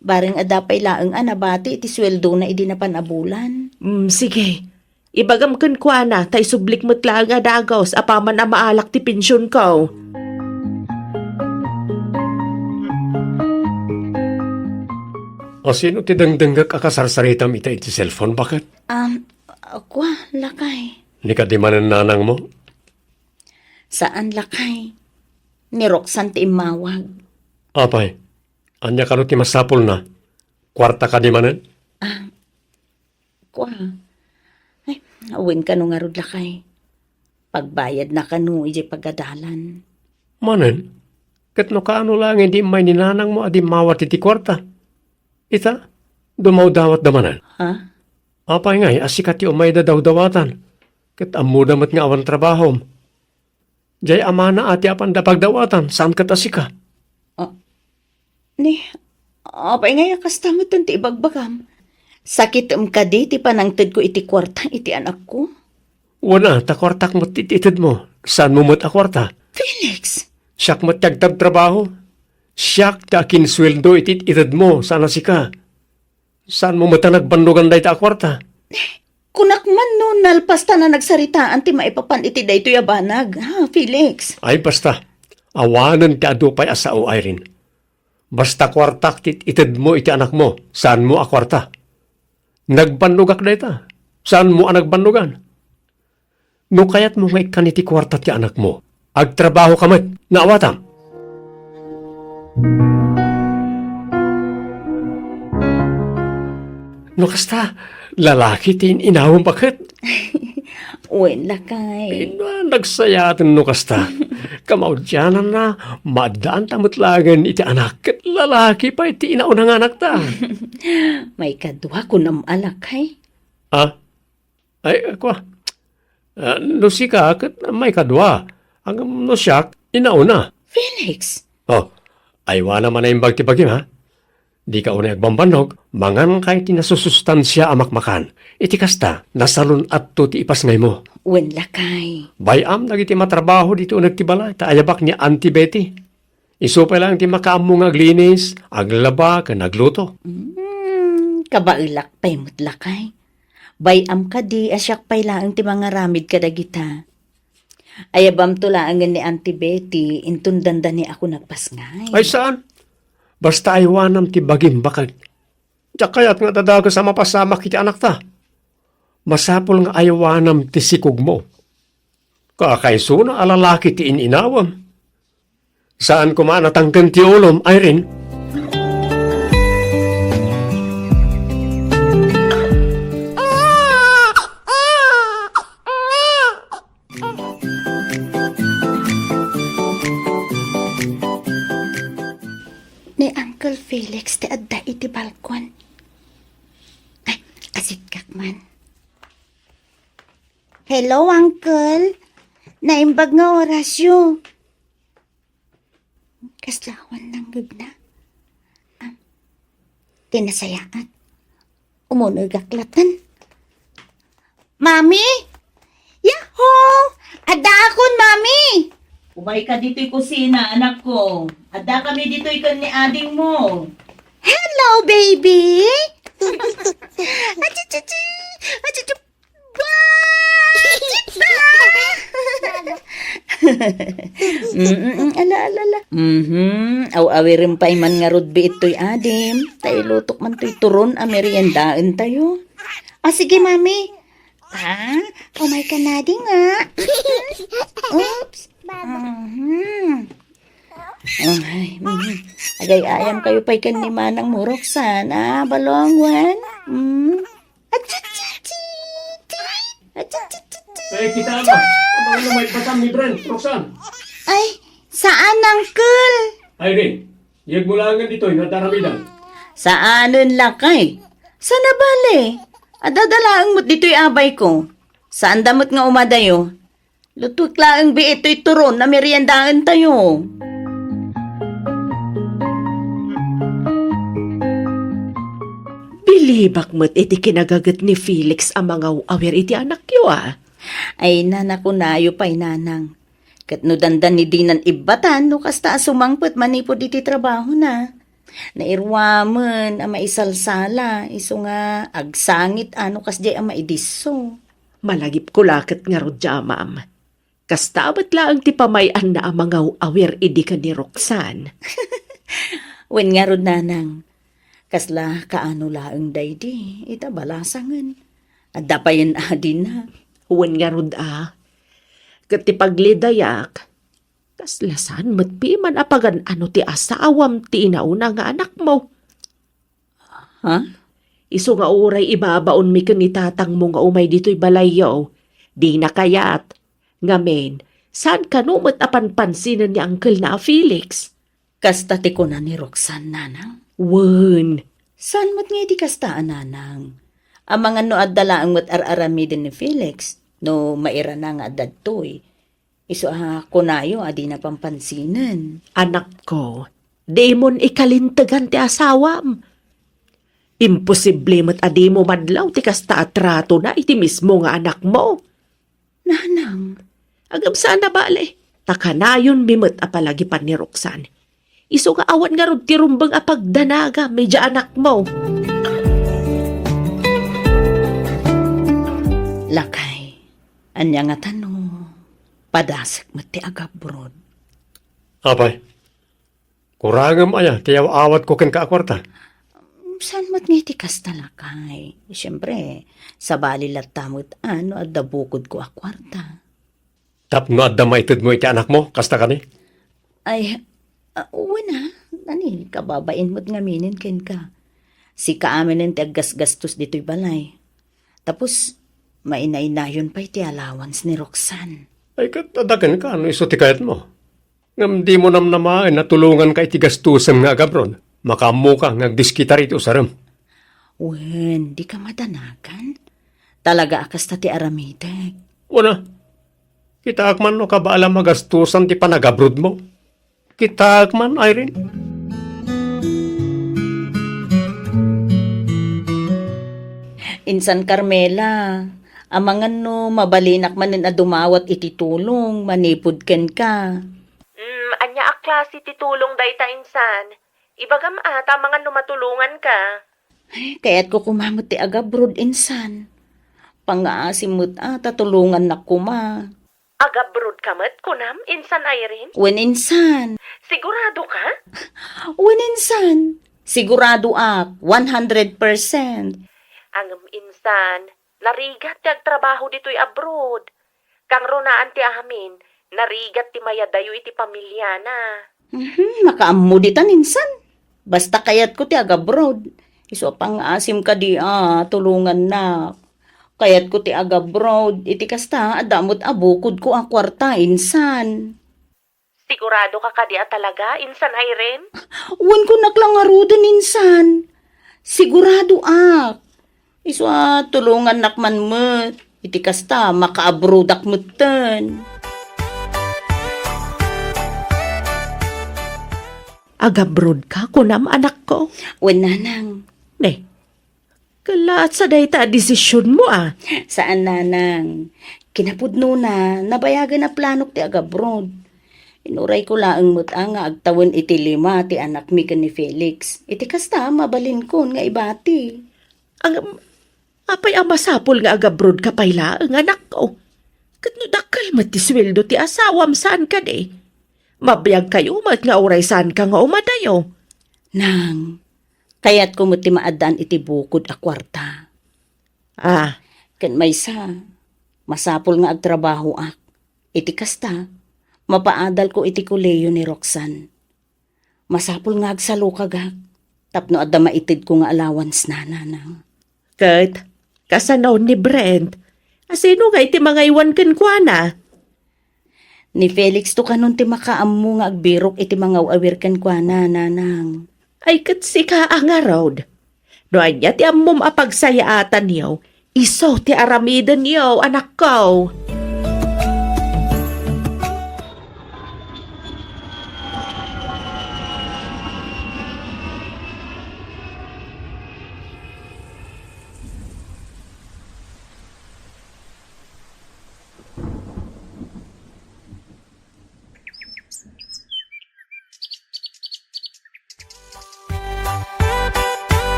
Bareng adda pay laeng a nabati iti sueldona idi napan a bulan. Mm, sige. Ibagam kenkuana, ta isublik met laeng a dagus apaman a maalak ti pensionko. A sino ti dengdengngek a kasarsaritam ita iti cellphone, baket? Um, kua, lakay. Ni kadi manen nanangmo? Saan, lakay. Ni Roxanne ti immawag. Apay, ania kano ti masapulna? Kuarta kadi manen? Ah, kua. Ay, wen kano ngarud, lakay. Pagbayadna kano idiay pagadalan. Manen? Ket no kaano laeng idi immay ni nanangmo a dimmawat iti kuarta? Ita, dumawdawatda manen. Ha? Apay ngay a sika ti umayda dawdawatan, ket ammoda met nga awan trabahom? Diay amana a ti apanda pagdawatan, saan ket a sika? Ah, ni, apay ngay a kasta met ti ibagbagam? Sakitem kadi ti panangtedko iti kuarta iti anakko? Wen a, ta kuartak met ti itedmo, saanmo met a kuarta. Felix! Siak met ti agtabtrabaho. Siak ti akinsueldo iti itedmo, saan a sika. Saanmo met a nagbannogan dayta a kuarta? Kunak man no nalpasta a nagsaritaan ti maipapan iti daytoy a banag, ha, Felix? Ay, basta. Awanen ti adu pay a sao, Irene. Basta kuartak ti itedmo iti anakmo, saanmo a kuarta. Nagbannogak dayta, saanmo a nagbannogan. No kayatmo nga ikkan iti kuarta ti anakmo, agtrabahoka met, naawatam. No kasta, lalaki ti in-inawem, baket? Wen, lakay. Ina, nagsayaaten no kasta. Kamaudiananna, maaddaanta met laengen iti anak, ket lalaki pay ti inauna nga anakta. Maikadua kunam a lakay. Ah? Ay, kua. Ah, no sika, ket maikadua. Ngem no siak, inauna. Felix! Oh, aywanam a naimbag ti bagim, ha? Dika unay agbambannog, manganka iti nasusustansia a makmakan. Iti kasta, nasalun-atto ti ipasngaymo. Wen, lakay. Bay-am dagiti matrabaho ditoy uneg ti balay, ta ayabak ni Auntie Betty. Isu pay laeng ti makaammo nga aglinis, aglaba, ken agluto. Hmm, kabaelak pay met, lakay. Bay-am kadi a siak pay laeng ti mangaramid kadagita. Ayabamto laengen ni Auntie Betty, inton dandani a kunapasngay. Ay, saan? Basta aywanam ti bagim, baket. Diak kayat nga dadages a mapasamak iti anakta. Masapul nga aywanam ti sikogmo. Kakaisuna a lalaki ti in-inawem. Saan koma a natangken ti ulom, Irene? Ni Uncle Felix ti adda iti balkon. Ay, asikkak man. Hello, Uncle. Naimbag nga orasyo. Kasla awan nanggegna? Ah, ti nasayaat. Umunegak latten. Mami! Yahoo! Addaakon, Mami! Umayka ditoy kusina, anakko. Addakami ditoy ken ni adingmo. Hello, baby! Achichichi! Achichi! Bakit ba? Mm, mm, mm, ala, ala, ala. Mhm. Aw-awiren pay man ngarud bi itoy adim. Ta ilutok man toy turon a meriendaentayo. Ah, sige, Mami. Ah, umayka nadi nga. Oops. Mhm. Ay, mhm. Agay-ayamkayo pay ken ni manangmo, Roxanne, a, balong wen? Mm. Achichichi! Achichichi! Ay, kita ba? Abang na may batam ni Brent, Roxanne. Ay, saan, Uncle? Irene, iyegmo laengen ditoy nga daramidan. Saanen, lakay? Saan a bale? Adda laeng met ditoy abayko. Saanda met nga umadayo. Lutuek laeng bi itoy turon a meriendaentayo. Bilibak met iti kinagaget ni Felix a mangaw-awir iti anakyo, a. Ay, nanakunayo pay, nanang. Ket no dandani dinan ibbatan, no kasta a sumangpet manipud iti trabahona. Nairuamen a maisalsala, isu nga agsangit a no kasdiay a maidisso. Malagipko la ket ngarud, Amam. Kasta met laeng ti pamay-anna a mangaw-awir idi ken ni Roxanne. Wen ngarud, Nanang, kasla kaano laeng daydi ita balasangen. Adda payen adina. Wen ngarud a. Ket ti paglidayak, kasla saan met piman a pagan-ano ti asawam ti inauna nga anakmo. Ha? Isu nga uray ibabaonmi ken ni tatangmo nga umay ditoy balayyo, dina kayat. Ngamin, saan kano met a panpansinen ni angkelna a Felix? Kasta ti kuna ni Roxanne, Nanang? Wen. Saan met nga iti kasta a, Nanang? Amangan no adda laeng met ar-aramiden ni Felix, no mairana nga adda ditoy. Isu a kunayo a dina panpansinen. Anakko, dimon ikalintegan ti asawam. Imposible met a dimo madlaw ti kasta a tratona iti mismo nga anakmo. Nanang. Agabsaan a bale, ta kanayonmi met a palagipan ni Roxanne. Isu nga awan ngarud ti rumbeng a pagdanagam idiay anakmo. Lakay, ania ngata no padasek met ti agabroad? Apay, kurangem aya ti aw-awatko kenka a kuarta? Saan met nga iti kasta, lakay? Siempre, sabali latta met a no adda bukodko a kuarta. Tapno adda maitedmo iti anakmo, kasta kani? Ay, ah, wen a, nani, kababain met ngaminen kenka. Sika aminen ti aggasgastos ditoy balay. Tapos, mainainayon pay ti allowance ni Roxanne. Ay, ket adda kenka no isu ti kayatmo. Ngem dimo namnamaen a tulonganka iti gastosem nga agabroad. Makaammoka nga agdiskitar iti usarem. Wen, dika madanagan. Talaga a kasta ti aramidek. Wen a, kitaak man no kabaelam a gastosan ti panagabroadmo. Kitaak man, Irene. Insan, Carmela, amangan no mabalinak manen a dumawat iti tulong manipud kenka. Mm, ania a klase ti tulong dayta, insan? Ibagam a, ta amangan no matulonganka. Ay, kayatko koma met ti agabroad, insan. Pangngaasim met a, ta tulongannak koma. Agabroad ka met, kunam, insan Irene? Wen, insan. Sigurado ka? Wen, insan. Sigurado ak, one hundred percent. Ngem, insan, narigat ti agtrabaho ditoy abroad. Kangrunaan ti amin, narigat ti mayadayo iti pamiliana. Mhm, makaammo ditan, insan. Basta kayatko ti agabroad. Isu a pangngaasim kadi a tulongannak. Kayatko ti agabroad. Iti kasta, adda met a bukodko a kuarta, insan. Sigurado ka kadi a talaga, insan Irene? Wen, kunak la ngaruden, insan. Sigurado ak. Isu a tulongannak man met. Iti kasta, makaabroadak metten. Agabroad ka, kunam, anakko? Wen, nanang. Ne, kalaat sa dayta a desisionmo, a? Saan, nanang. Kinapudnona, nabayagen a planok ti agabroad. Inurayko laeng met a nga agtawen iti lima ti anakmi ken ni Felix. Iti kasta, mabalinkon nga ibati. Ang, apay a masapul nga agabroad ka pay laeng, anakko? Ket no dakkel met ti sueldo ti asawam, saan kadi? Mabiag kayo met nga uray saan ka nga umadayo. Nang, kayatko met ti maaddaan iti bukod a kuarta. Ah. Ken maysa, masapul nga agtrabahoak. Iti kasta, mapaadalko iti kolehiyo ni Roxanne. Masapul nga agsalukagak tapno adda maitedko nga allowance-na, nanang. Ket, kasano ni Brent? A, sino nga iti mangaywan kenkuana? Ni Felix to kanon ti makaammo nga agbirok iti mangaw-awir kenkuana, nanang. Ay, ket sika a ngarud. No ania ti ammom a pagsayaatanyo, isu ti aramidenyo, anakko.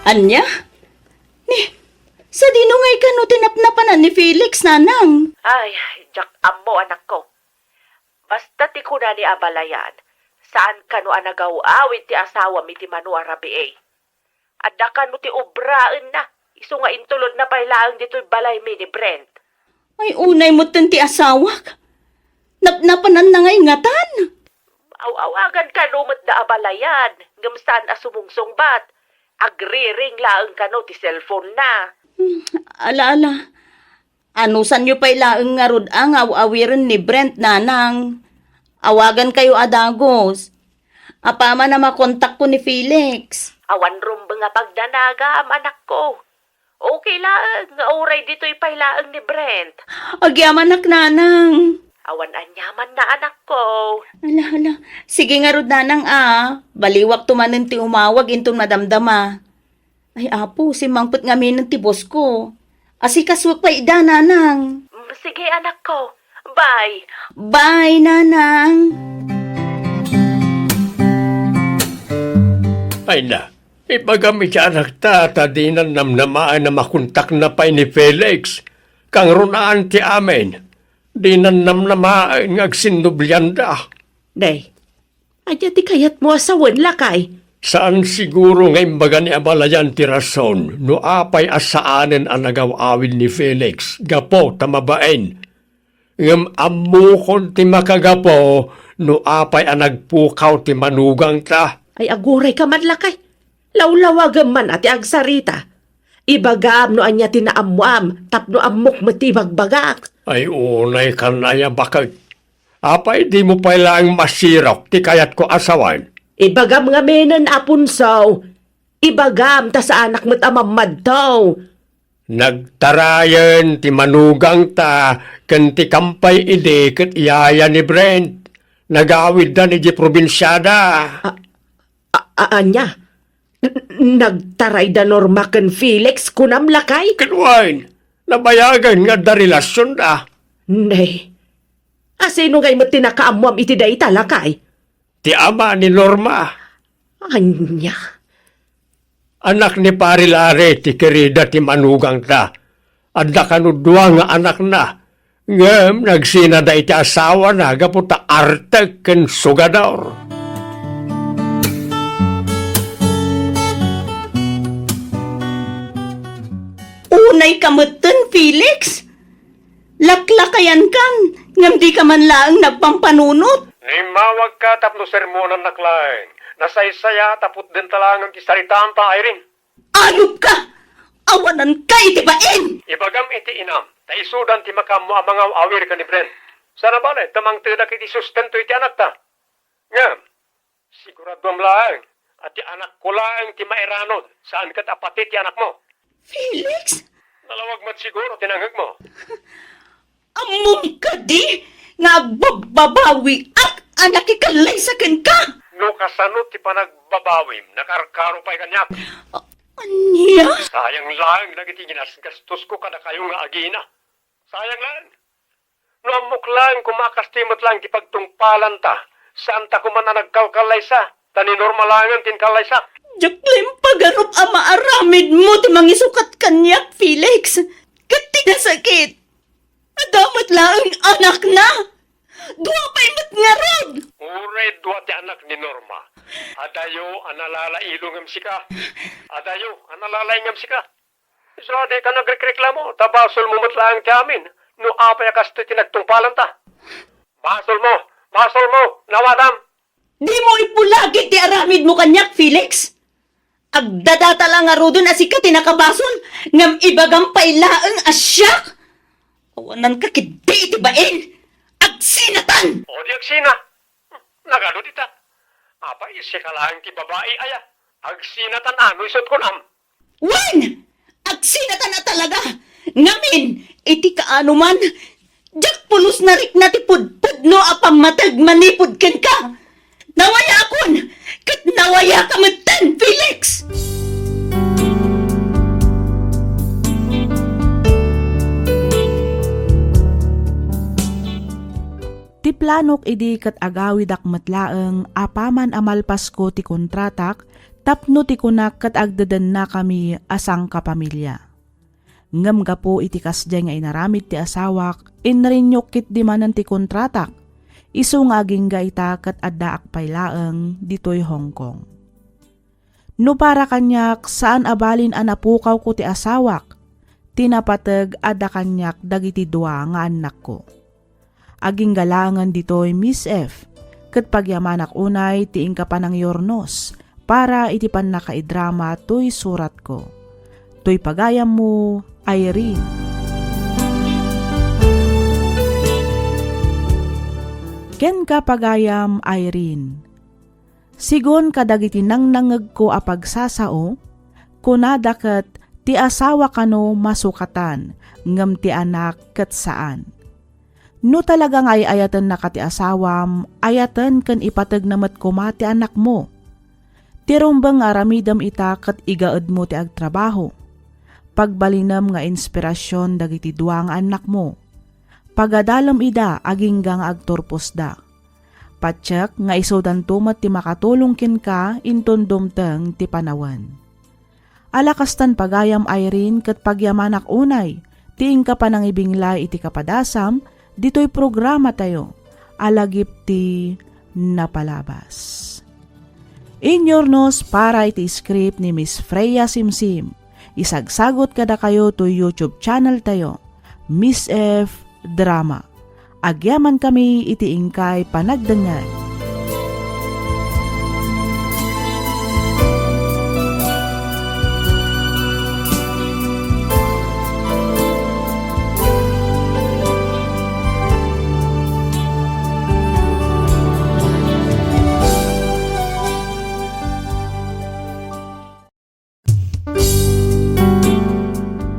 Ania? Ni, sadino ngay kano ti napnapanan ni Felix, nanang? Ay, diak ammo, anakko. Basta ti kuna ni abalayan, saan kano a nagaw-awid ti asawam iti mano a rabii. Adda kano ti obraenna, isu nga intulodna pay laeng ditoy balaymi ni Brent. Ay, unay metten ti asawak. Napnapananna ngay ngatan. Aw-awagan kano met da abalayan, ngem saan a sumungsungbat. Agriring laeng kano ti cellphone-na. Hmm, ala, ala. Anusanyo pay laeng ngarud a nga aw-awiren ni Brent, nanang. Awagan kayo a dagos. Apaman a makontakko ni Felix. Awan rumbeng a pagdanagam, anakko. Okay laeng nga uray ditoy pay laeng ni Brent. Agyamanak, nanang. Awan aniaman na, anakko. Ala, ala. Sige ngarud, nanang, a. Baliwakto manen ti umawag inton madamdama. Ay, Apo, simmangpet ngamin ti boss ko. Asikasuek pay ida, nanang. Mm, sige, anakko. Bye. Bye, nanang. Ay na, ibagam iti anakta ta dinan namnamaen a makontakna pay ni Felix. Kangrunaan ti amin. Dinan namnamaen nga agsinnublianda. Nay, ania ti kayatmo a sawen, lakay? Saan siguro nga imbaga ni abalayan ti rason no apay a saanen a nagaw-awid ni Felix gapu ta mabain. Ngem ammokon ti makagapu no apay a nagpukaw ti manugangta. Ay, aguray ka man, lakay. Lawlawagem man a ti agsarita. Ibagam no ania ti naammoam tapno ammok met ti ibagbagak. Ay, unay kan aya baket. Apay dimo pay laeng masirok ti kayatko a sawen? Ibagam ngaminen, Aponso. Ibagam ta saanak met a mammadto. Nagtarayen ti manugangta ken ti kampay idi ket iyaya ni Brent. Nagawiddan idiay probinsiada. A-, a-, ania? N-, nagtaray da Norma ken Felix, kunam, lakay? Ken wen, nabayagen nga adda relasionda. Nay, asino ngay met ti nakaammoam iti dayta, lakay? Ti ama ni Norma. Ania? Anak ni Pari Larry ti kirida ti manugangta. Adda kano dua nga anakna. Ngem nagsinada iti asawana gapu ta artek ken sugador. Unay ka metten, Felix? Laklakayankan, ngem di ka man laeng nagpampanunot. Immawagka tapno sermonannak laeng. Nasaysaya ta putdenta laeng ti saritaanta, Irene. Ayop ka! Awanan ka iti bain! Ibagam iti inam, ta isudan ti makaammo a mangaw-awir ken ni Brent. Sana bale, ta mangtedak iti sustento iti anakta. Ngem, siguraduam laeng a ti anakko laeng ti mairanod, saan ket a pati ti anakmo. Felix? Nalawag met siguro ti nangngegmo. Ammom kadi nga agbabbabawiak a nakikallaysa kenka? No kasano ti panagbabawim, nakarkaro pay kaniak. A-, ania? Sayang laeng dagiti ginasgastosko kadakayo nga agina. Sayang laeng. No ammok laeng koma a kastoy met laeng ti pagtungpalanta, saanta koma a nagkalkallaysa, ta ni Norma laengen ti inkallaysak. Diak la impagarup a maaramidmo ti mangisukat kaniak, Felix. Ket ti nasakit, adda met laeng anakna. Dua pay met ngarud. Uray dua ti anak ni Norma. Adayo a nalalailo ngem sika. Adayo a nalalaing ngem sika. Isu a dika nagrekreklamo, ta basolmo met laeng ti amin, no apay a kastoy ti nagtungpalanta. Basolmo! Basolmo! Nawadam! Dimo ipulagid ti aramidmo kaniak, Felix. Agdadata la ngaruden a sika ti nakabasol, ngem ibagam pay laeng a siak. Awananka ketdi iti bain. Agsinatan! O di agsina! Nagado dita? Apay, sika laeng ti babai aya? Agsinatan a no isut' kunam. Wen! Agsinatan a talaga! Ngamin, iti kaano man, diak pulos narikna ti pudpudno a pammateg manipud kenka! Nawayaakon! Ket nawayaka metten, Felix! Ti planok idi ket agawidak met laeng apaman a malpasko ti kontratak, tapno ti kunak ket agdedennakami a sangkapamilia. Ngem gapu iti kasdiay nga inaramid ti asawak, inriniok ketdi manen ti kontratak, isu nga agingga ita ket addaak pay laeng ditoy Hong Kong. No para kaniak, saan a balin a napukawko ti asawak, ti napateg adda kaniak dagiti dua nga annakko. Agingga laengen ditoy, Miss F, ket pagyamanak unay ti inka panangiurnos para iti pannakaidrama toy suratko. Toy pagayammo, Irene. Kenka, pagayam Irene. Sigun kadagiti nangnangegko a pagsasao, kunada ket ti asawa kano masukatan, ngem ti anak ket saan. No talaga nga ay-ayatennaka ti asawam, ayaten ken ipategna met koma ti anakmo. Ti rumbeng nga aramidem ita ket igaedmo ti agtrabaho. Pagbalinem nga inspirasyon dagiti dua nga annakmo. Pagadalem ida agingga nga agturposda. Patiek nga isudanto met ti makatulong kenka inton dumteng ti panawen. Ala kastan, pagayam Irene, ket pagyamanak unay ti inka panangibinglay iti kapadasam ditoy programatayo a Lagip ti Napalabas. Inyurnos para iti script ni Miss Freya Simsim. Isagsagot kadakayo toy YouTube channel tayo, Miss F Drama. Agyamankami iti inkay panagdengngeg.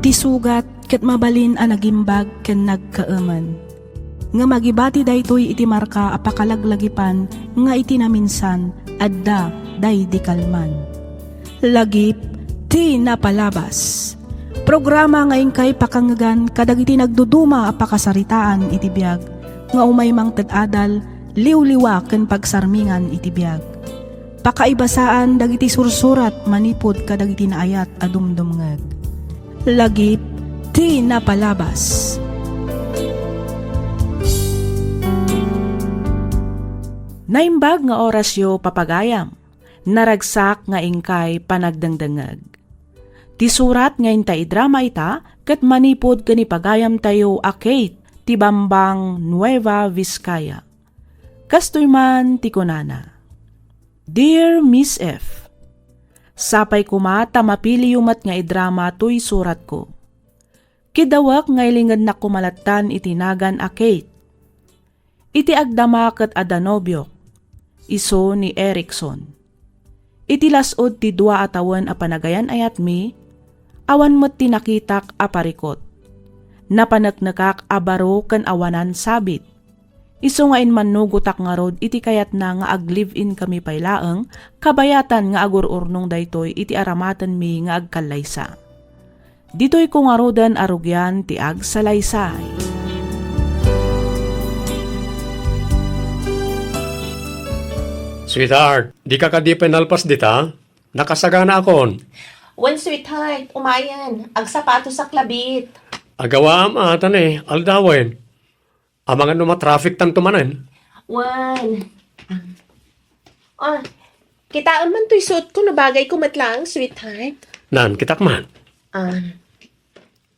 Ti sugat ket mabalin a nagimbag ken nagkaemen. Ngem agibati daytoy iti marka a pakalaglagipan nga iti naminsan adda daydi kalman. Lagip ti Napalabas. Programa nga inkay pakangngegan kadagiti nagduduma a pakasaritaan iti biag nga umay mangted adal, liwliwa ken pagsarmingan iti biag. Pakaibasaan dagiti sursurat manipud kadagiti naayat a dumdumngeg. Lagip ti Napalabas. Naimbag nga orasyo, papagayam. Naragsak nga inkay panagdengdengngeg. Ti surat nga inta idrama ita ket manipud ken ni pagayamtayo a Kate ti Bambang, Nueva Vizcaya. Kastoy man ti kunana, Dear Miss F, sapay koma ta mapiliyo met nga idrama toy suratko. Kidawek nga ilingednak koma lattan iti nagan a Kate. Iti agdama ket adda nobiok, isu ni Erickson. Iti las-ud ti dua a tawen a panagayan-ayatmi, awan met ti nakitak a parikut. Napaneknekak a baro ken awanan sabit. Isu nga immannugotak ngarud iti kayatna nga ag-live-in kami pay laeng, kabayatan nga agur-urnong daytoy iti aramatenmi nga agkallaysa. Ditoyko ngaruden a rugian ti agsalaysay. Sweetheart, dika kadi pay nalpas dita? Nakasaganaakon. Wen, sweetheart, umayen. Agsapatosak labit. Agawaam a, ta ne, aldawen. Amangan no matraffic tanto manen. Wen. Ah, kitaem man toy suotko no bagayko met laeng, sweetheart. Nan, kitak man. Ah.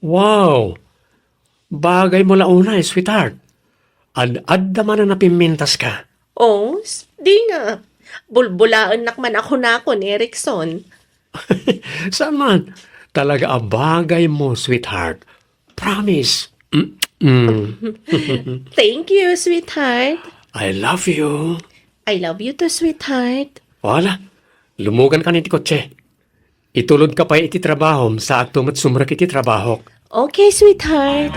Wow! Bagaymo la unay, sweetheart. Ad-adda manen a pimmintaska. Oh, s-, di nga. Bulbulaennak man a kunakon, Erickson. Saan man? Talaga a bagaymo, sweetheart. Promise. Mm-mm. Thank you, sweetheart. I love you. I love you too, sweetheart. Wala. Lumugan ka iti kotse. Itulod ka pay iti trabahom, saakto met sumrek iti trabahok. Okay, sweetheart.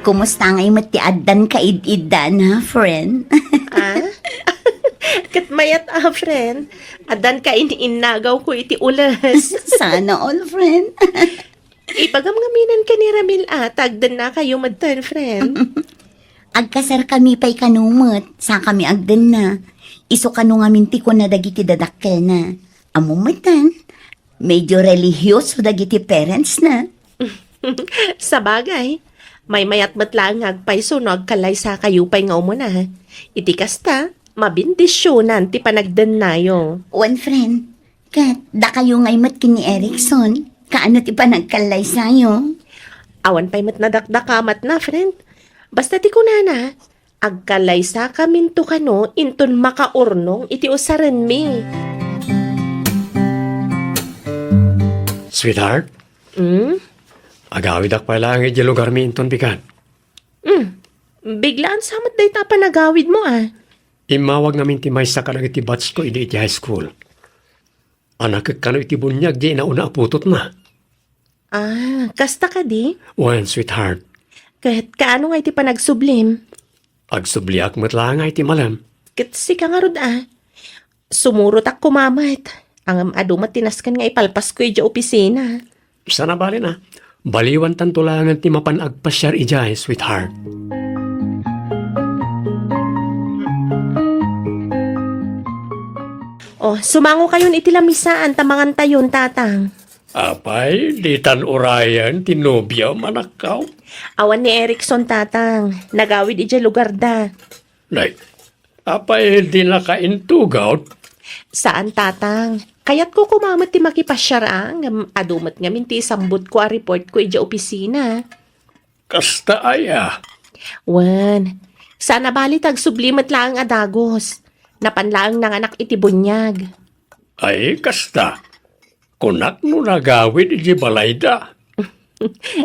Kumusta ngay met ti addan kaid-iddan, ha, friend? Ah? Ket mayat a, friend. Addan kain-innagawko iti ules. Sana all, friend. Ibagam ngamin ken ni Ramil a, ta agdennakayo metten, friend. Agkasarkami pay kano met, sakami agdenna. Isu kano ngamin ti kuna dagiti dadakkelna. Ammom metten, medyo relihiyoso dagiti parentsna. Sabagay, maymayat met laeng nga agpayso no agkallaysakayo pay nga umuna. Iti kasta, mabendisionan ti panagdennayo. Wen, friend, ket dakayo ngay met ken ni Erickson, kaano ti panagkallaysayo? Awan pay met nadakdakamatna, friend. Basta ti kunana, agkallaysakaminto kano inton makaurnong iti usarenmi. Sweetheart, Hmm? Agawidak pay laeng idiay lugarmi inton bigat. Hmm. Biglaan sa met dayta a panagawidmo, a. Immawag ngamin ti maysa kadagiti batch ko idi iti high school. Anakek kano iti buniag diay nauna a putotna. Ah, kasta kadi? Wen, sweetheart. Ket kaano nga iti panagsublim? Agsubliak met laeng iti malem. Ket sika ngarud, a. Sumurotak koma met. Ngem adu met ti nasken nga ipalpasko idiay opisina. Saan a bale, a. Baliwantanto laengen ti mapan agpasiar idiay, sweetheart. Oh, sumangokayon iti lamisaan ta mangantayon, Tatang. Apay, ditan urayen ti nobiam, anakko? Awan ni Erickson, Tatang. Nagawid idiay lugarda. Nay, apay, dinaka intugaw? Saan, Tatang. Kayatko koma met ti makipasiar, a, ngem adu met ngamin ti isambutko a reportko idiay opisina. Kasta aya? Wen, saan a bale ta agsubli met laeng a dagus. Napan laeng nanganak iti buniag. Ay, kasta. Kunak no nagawid iti balayda.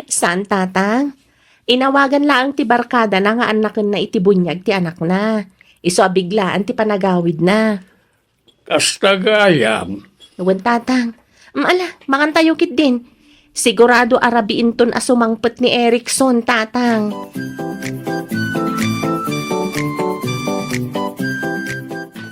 Saan, Tatang. Inawagan laeng ti barkadana nga annakenna iti buniag ti anakna. Isu a biglaan ti panagawidna. Kasta gayam. Wen, Tatang. Mm, ala, mangantayo ketdin. Sigurado a rabiinton a sumangpet ni Erickson, Tatang.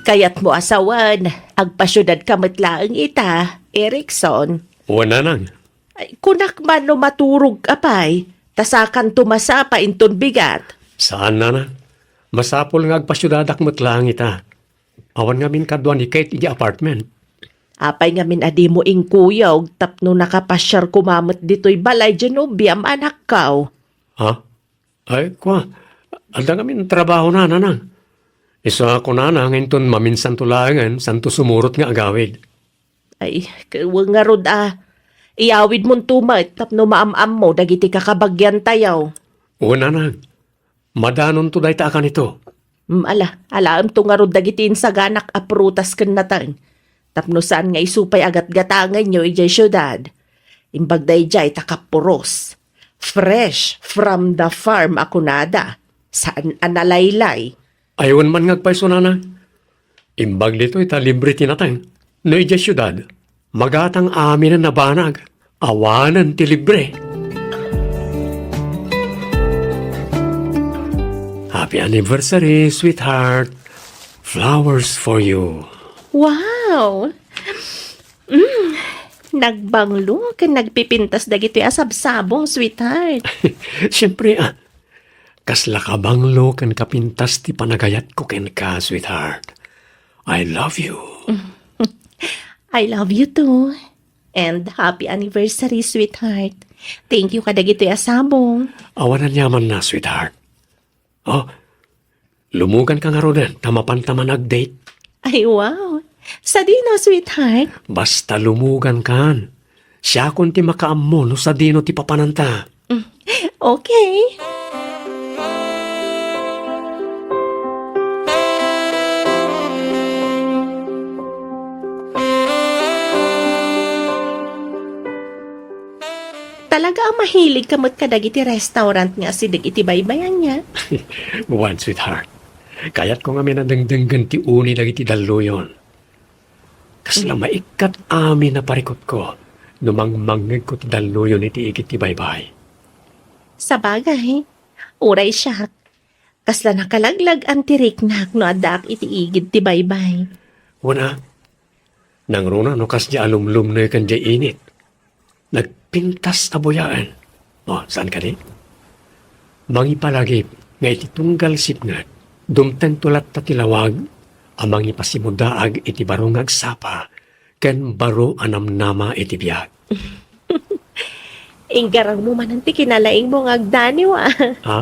Kayatmo a sawen, agpasiudadka met laeng ita, Erickson. Wen, nanang. Ay, kunak man no maturogka pay, ta sakanto masapa inton bigat. Saan, nanang. Masapul nga agpasiudadak met laeng ita. Awan ngamin kadua ni Kate iti apartment. Apay ngamin a dimo inkuyog tapno nakapasiar koma met ditoy balay diay nobiam, anakko? Ha? Ay, kua, adda ngamin trabahona, nanang. Isu a kunana nga inton maminsanto laengen, santo sumurot nga agawid. Ay, ket wen ngarud a. Iyawidmonto met tapno maam-ammo dagiti kakabagiantayo. Wen, nanang. Madanonto dayta a kanito. Mm, ala, alaemto ngarud dagiti insaganak a prutas ken nateng. Tapno saan nga isu pay a gatgatangenyo idiay siudad. Imbag daydiay ta kapuros. Fresh from the farm a kunada. Saan a nalaylay. Ay, wen man nga agpayso, nanang. Imbag ditoy ta libre ti nateng. No idiay siudad, magatang aminen a banag. Awanen ti libre. Happy anniversary, sweetheart. Flowers for you. Wow! Mm, nagbanglo ken nagpipintas dagitoy a sabsabong, sweetheart. Siyempre, a. Kasla kabanglo ken kapintas ti panagayatko kenka, sweetheart. I love you. I love you too. And happy anniversary, sweetheart. Thank you kadagitoy a sabong. Awan aniamanna, sweetheart. Oh, lumuganka ngaruden ta mapanta man ag-date. Ay, wow. Sadino, sweetheart? Basta lumugankan. Siakon ti makaammo no sadino ti papananta. Mm. Okay. Talaga a mahiligka met kadagiti restaurant nga asideg iti baybay, ania? Wen, sweetheart. Kayatko ngamin a dengdenggen ti uni dagiti dalluyon. Kasla maikkat amin a parikutko no mangmangngegko ti dalluyon iti igid ti baybay. Sabagay, uray siak, kasla nakalaglag-an ti riknak no addaak iti igid ti baybay. Wen a, nangruna no kasdiay a lumlumneken diay init. Nagpintas a buyaen. Oh, saan kadi? Mangipalagip nga iti tunggal sipnget, dumtengto latta ti lawag a mangipasimudaag iti baro nga agsapa ken baro a namnama iti biag. Inggarawmo manen ti kinalaingmo nga agdaniw, a. Ha?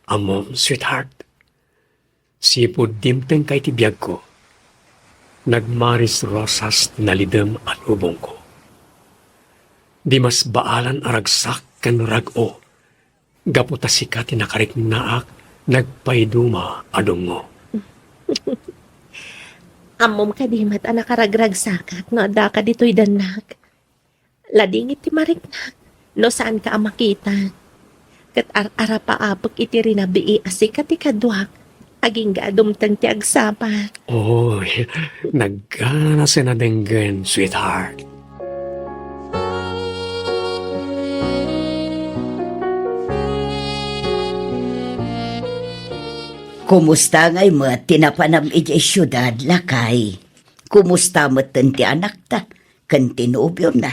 Ammom, sweetheart, sipud dimtengka iti biagko, nagmaris rosas ti nalidem a lubongko. Dimasbaalan a ragsak ken rag-o gapu ta sika ti nakariknaak nagpaiduma a dungngo. Ammom kadi met a nakaragragsakak no addaka ditoy dannak. Ladingit ti mariknak no saanka a makita. Ket ar-arapaapek iti rinabii a sika ti kaduak, agingga a dumteng ti agsapa. Oy, nagganasem a denggen, sweetheart. Kumusta ngay met ti napanam idiay siudad, lakay? Kumusta metten ti anakta ken ti nobiona?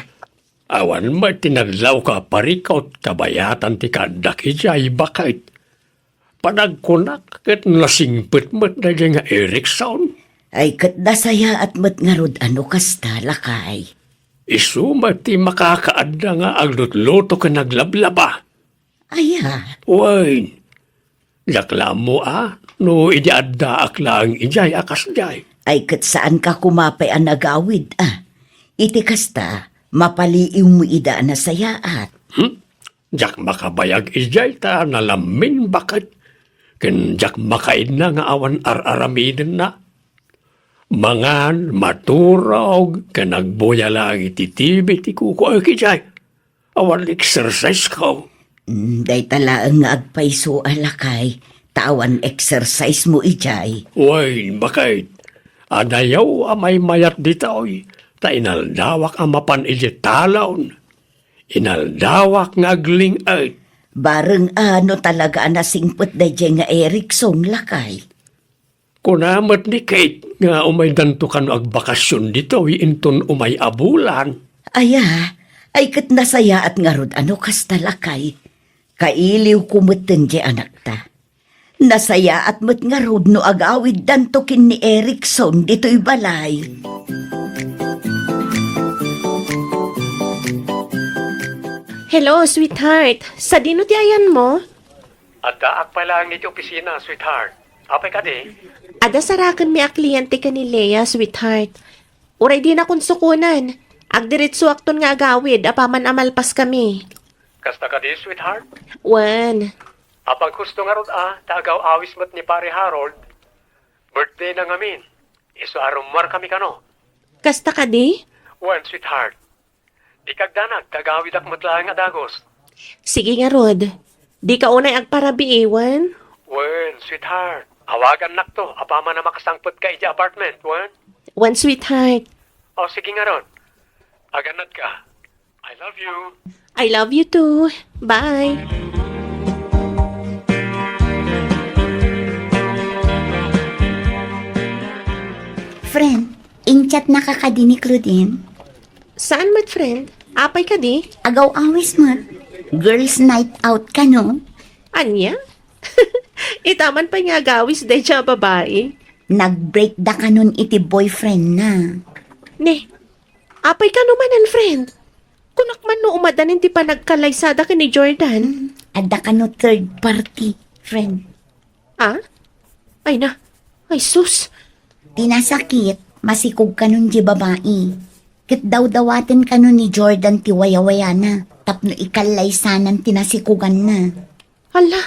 Awan met ti nadlawko a parikut kabayatan ti kaaddak idiay, baket. Panagkunak ket nasingpet met daydiay nga Erickson. Ay, ket nasayaat met ngarud a no kasta, lakay. Isu met ti makakaadda nga aglutluto ken aglablaba. Aya? Wen, diak la ammo a no idi addaak laeng idiay a kasdiay. Ay, ket saanka koma pay a nagawid a. Iti kasta, mapaliiwmo ida a nasayaat. Hmm? Diak makabayag idiay ta nalamin, baket. Ken diak makaidna nga awan ar-aramidenna. Mangan, maturog, ken agbuya laeng iti T V ti kukuaek idiay. Awan exercise ko. Mm, dayta laeng nga agpayso a, lakay, ta awan exercise mo idiay. Wen, baket. Adayo a maymayat ditoy, ta inaldawak a mapan idiay talon. Inaldawak nga agling-et. Bareng a no talaga a nasingpet daydiay nga Erickson, lakay. Kuna met ni Kate nga umaydanto kano agbakasyon ditoy inton umay a bulan. Aya, ay ket nasayaat ngarud a no kasta, lakay. Kailiwko metten diay anakta. Nasayaat met ngarud no agawiddanto ken ni Erickson ditoy balay. Hello, sweetheart. Sadino ti ayanmo? Addaak pay laeng iti opisina, sweetheart. Apay kadi? Adda sarakenmi a kliente ken ni Lea, sweetheart. Uray dinakon sukonen, agdiretsoakton nga agawid apaman a malpaskami. Kasta kadi, sweetheart? Wen. Apay, husto ngarud a, ta agaw-awis met ni Pare Harold. Birthday-na ngamin. Isu a rummuarkami kano. Kasta kadi? Wen, sweetheart. Dika agdanag, ta agawidak met laeng a dagus. Sige ngarud. Dika unay agparabii, wen? Wen, sweetheart. Awagannakto apaman a makasangpetka idiay apartment, wen? Wen, sweetheart. O, sige ngarud. Agannadka. I love you. I love you too. Bye. Friend, in-chatnaka kadi ni Claudine? Saan met, friend? Apay kadi? Agaw-awis met. Girls' night out kano? Ania? Itaman pay nga agawis daydiay a babai. Nag-break da kanon iti boyfriend na. Ne, apay kano manen, friend? Kunak man no umadanin ti panagkalaysada ken ni Jordan. Hmm, adda kano third party, friend. Ah? Ay na. Ay, sus. Ti nasakit, masikog kanon diay babai. Ket dawdawaten kano ni Jordan ti wayawayana tapno ikallaysanan ti nasikoganna. Hala,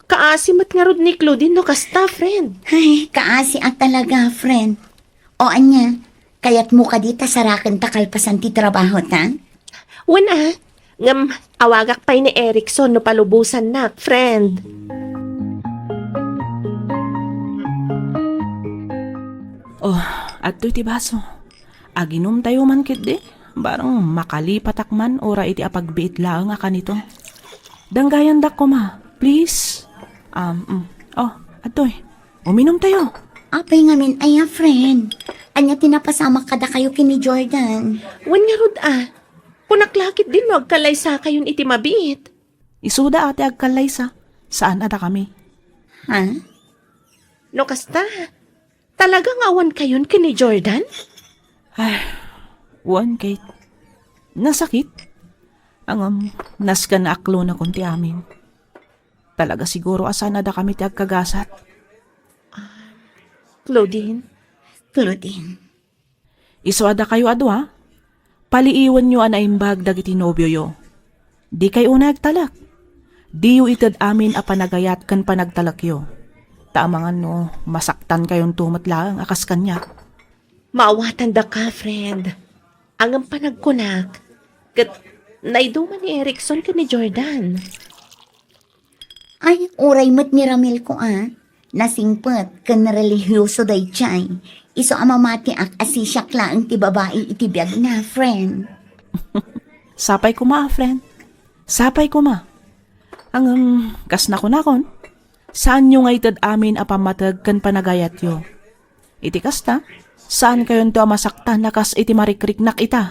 kaasi met ngarud ni Claudine no kasta, friend. Ay, kaasi a talaga, friend. O ania, kayatmo kadi ta sarakenta kalpasan ti trabahota? Wen a, ngem awagak pay ni Erickson no palubosannak, friend. Oh, adtoy ti baso. Aginumtayo man ketdi. Bareng makalipatak man uray iti apagbiit laeng a kanito. Danggayandak koma, please. Um, mm. Oh, adtoy. Uminumtayo. Apay ngamin aya, friend? Ania ti napasamak kadakayo ken ni Jordan? Wen ngarud a. Kunak la ketdin no agkallaysakayon iti mabiit. Isuda a ti agkallaysa. Saan a dakami. Ha? No kasta, talaga nga awan kayon ken ni Jordan? Ay, wen, Kate. Nasakit. Ngem, nasken a aklonakon ti amin. Talaga siguro a saan a dakami ti agkagasat. Claudine. Claudine. Isu a dakayo a dua, paliiwenyo a naimbag dagiti nobioyo. Dikay unay agtalek. Diyo ited amin a panagayat ken panagtalekyo. Ta amangan no masaktankayonto met laeng a kas kaniak. Maawatandaka, friend. Ngem panagkunak, ket naiduman ni Erickson ken ni Jordan. Ay, uray met ni Ramil ko a. Nasingpet ken relihioso daydiay. Isu a mamatiak a sisiak laeng ti babai iti biagna, friend. Sapay koma, friend. Sapay koma. Ngem, kas nakunakon, saanyo nga ited amin a pammateg ken panagayatyo. Iti kasta, saankayonto a masaktan a kas iti marikriknak ita.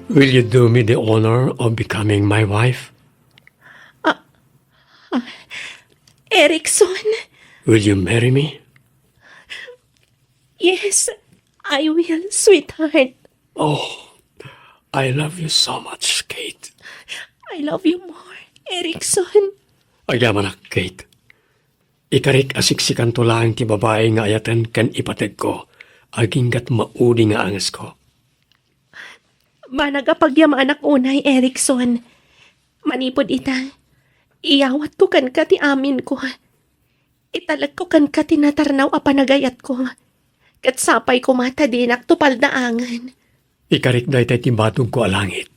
Will you do me the honor of becoming my wife? Ah, ah, Erickson? Will you marry me? Yes, I will, sweetheart. Oh, I love you so much, Kate. I love you more, Erickson. Agyamanak, Kate. Ikarik a siksikanto laeng ti babai nga ayaten ken ipategko, aginggat maudi nga angesko. Manag a pagyamanak unay, Erickson. Manipud ita, iyawatko kenka ti aminko. Italekko kenka ti natarnaw a panagayatko, ket sapay koma ta dinakto paldaangen. Ikarik daytay ti batogko a langit.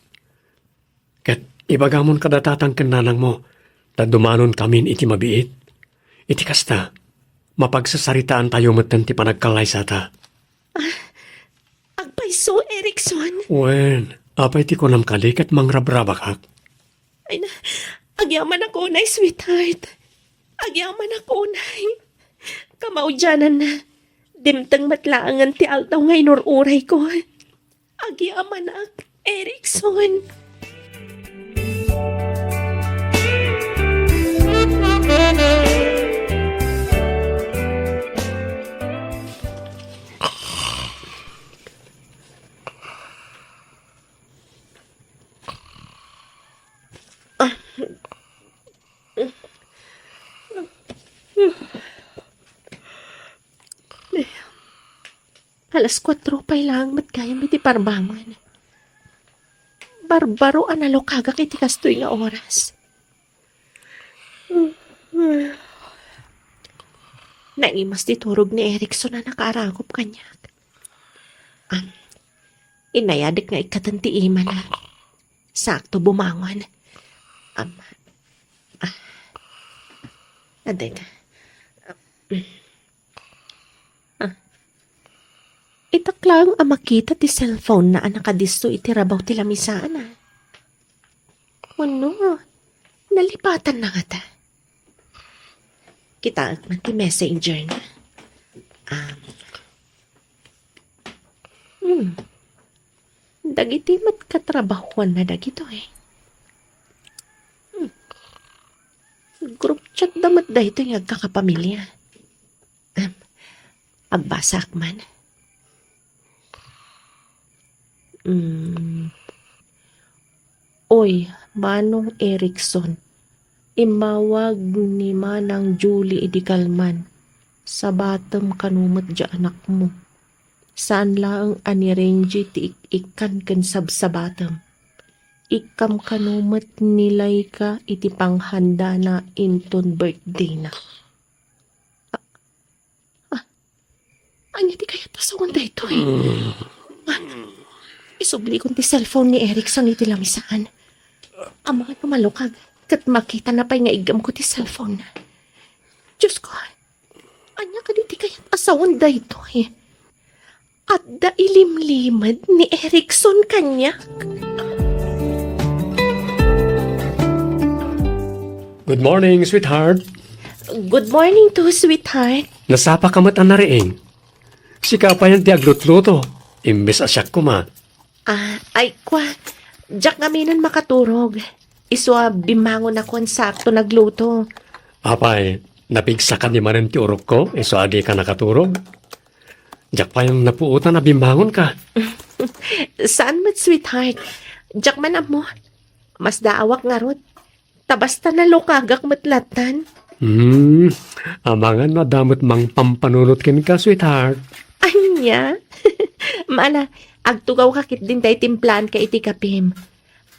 Ket ibagamon kada tatang ken nanangmo, ta dumanonkamin iti mabiit. Iti kasta, mapagsasaritaantayo metten ti panagkallaysata. Ah, agpayso, Erickson. Wen, apay ti kunam kadi ket mangrabrabakak? Ay na, agyamanak unay, sweetheart. Agyamanak unay. Kamaudiananna, dimteng met laengen ti aldaw nga inur-urayko. Agyamanak, Erickson. Alas kuatro pay laeng met gayam iti parbangon. Barbaro a nalukagak iti kastoy nga oras. Naimas ti turog ni Erickson a nakaaragop kaniak. Am, inayadek nga ikkaten ti imana. Sakto bumangon. Am, ah, adda ita. Ah. Itak laeng a makita ti cellphone na a nakadisso iti rabaw ti lamisaan, a. Wenno, nalipatan na ngata. Kitaek man ti messenger na. Um, hmm. Dagiti met katrabahuanna dagitoy. Hmm. Group chat da met daytoy nga agkakapamilia. Em, agbasaak man. Mm. Oy, Manong Erickson, immawag ni Manang Julie idi kalman. Sabatem kano met diay anakmo. Saan laeng a ni Renji ti ik-ikkan ken sabsabatem. Ikkam kano met ni Laika iti panghandana inton birthday-na. Ah, ah, ania ti kayat a sawen daytoy? Ah, isublikon ti cellphone ni Erickson iti lamisaan. Amangan no malukag ket makitana pay nga iggamko ti cellphone-na. Diosko, ania kadi ti kayat a sawen daytoy? Adda ilimlimed ni Erickson kaniak. Good morning, sweetheart. Good morning to, sweetheart. Nasapa ka met a nariing. Sika payen ti aglutluto. Imbes a siak koma. Ah, ay, kwa. Diak ngamin makaturog. Isu a bimmangonakon sakto nagluto. Apay, napigsaka ni manen ti urokko, isu a dika nakaturog? Diak payen napuotan a bimmangonka. Saan met, sweetheart. Diak man ammo. Masdaawak ngarud. Ta basta nalukagak met lattan. Hmm, amangan no adda met mangpampanunot kenka, sweetheart. Ania? Mala, agtugawka ketdin tay timplaanka iti kapim.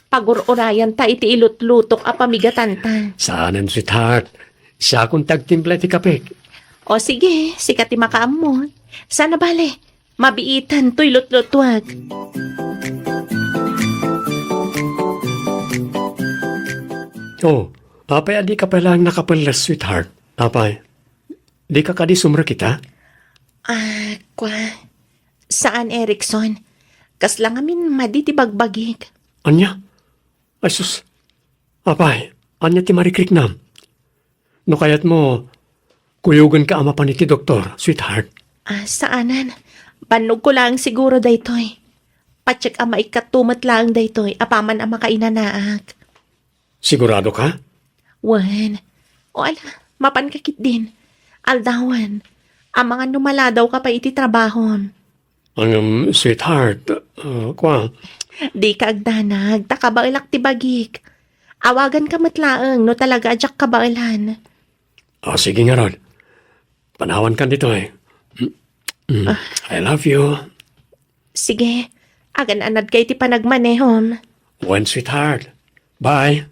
Pagur-urayanta iti ilutlutok a pamigatanta. Saanen, sweetheart. Siakon ti agtimpla iti kapek. O sige, sika ti makaammo. Sana bale, mabiitan toy lutlutuak. Oh, apay a dika pay laeng nakapelles, sweetheart? Apay, dika kadi sumrekita? Ah, kwa. Saan, Erickson. Kasla ngamin madi ti bagbagik. Ania? Ay sus. Apay, ania ti marikriknam? No kayatmo, kuyogenka a mapan iti doktor, sweetheart. Ah, saanen. Bannogko laeng siguro daytoy. Patiek a maikkatto met laeng daytoy apaman a makainanaak. Sigurado ka? Wen. O ala, mapanka ketdin. Aldawen. Amangan no maladawka pay iti trabahom. Ngem, sweetheart, ah, kwa. Dika agdanag, ta kabaelak ti bagik. Awaganka met laeng no talaga a diak kabaelan. O, sige ngarud. Panawankan ditoy. Mm, mm. I love you. Sige, agan-anadka iti panagmanehom. Wen, sweetheart. Bye.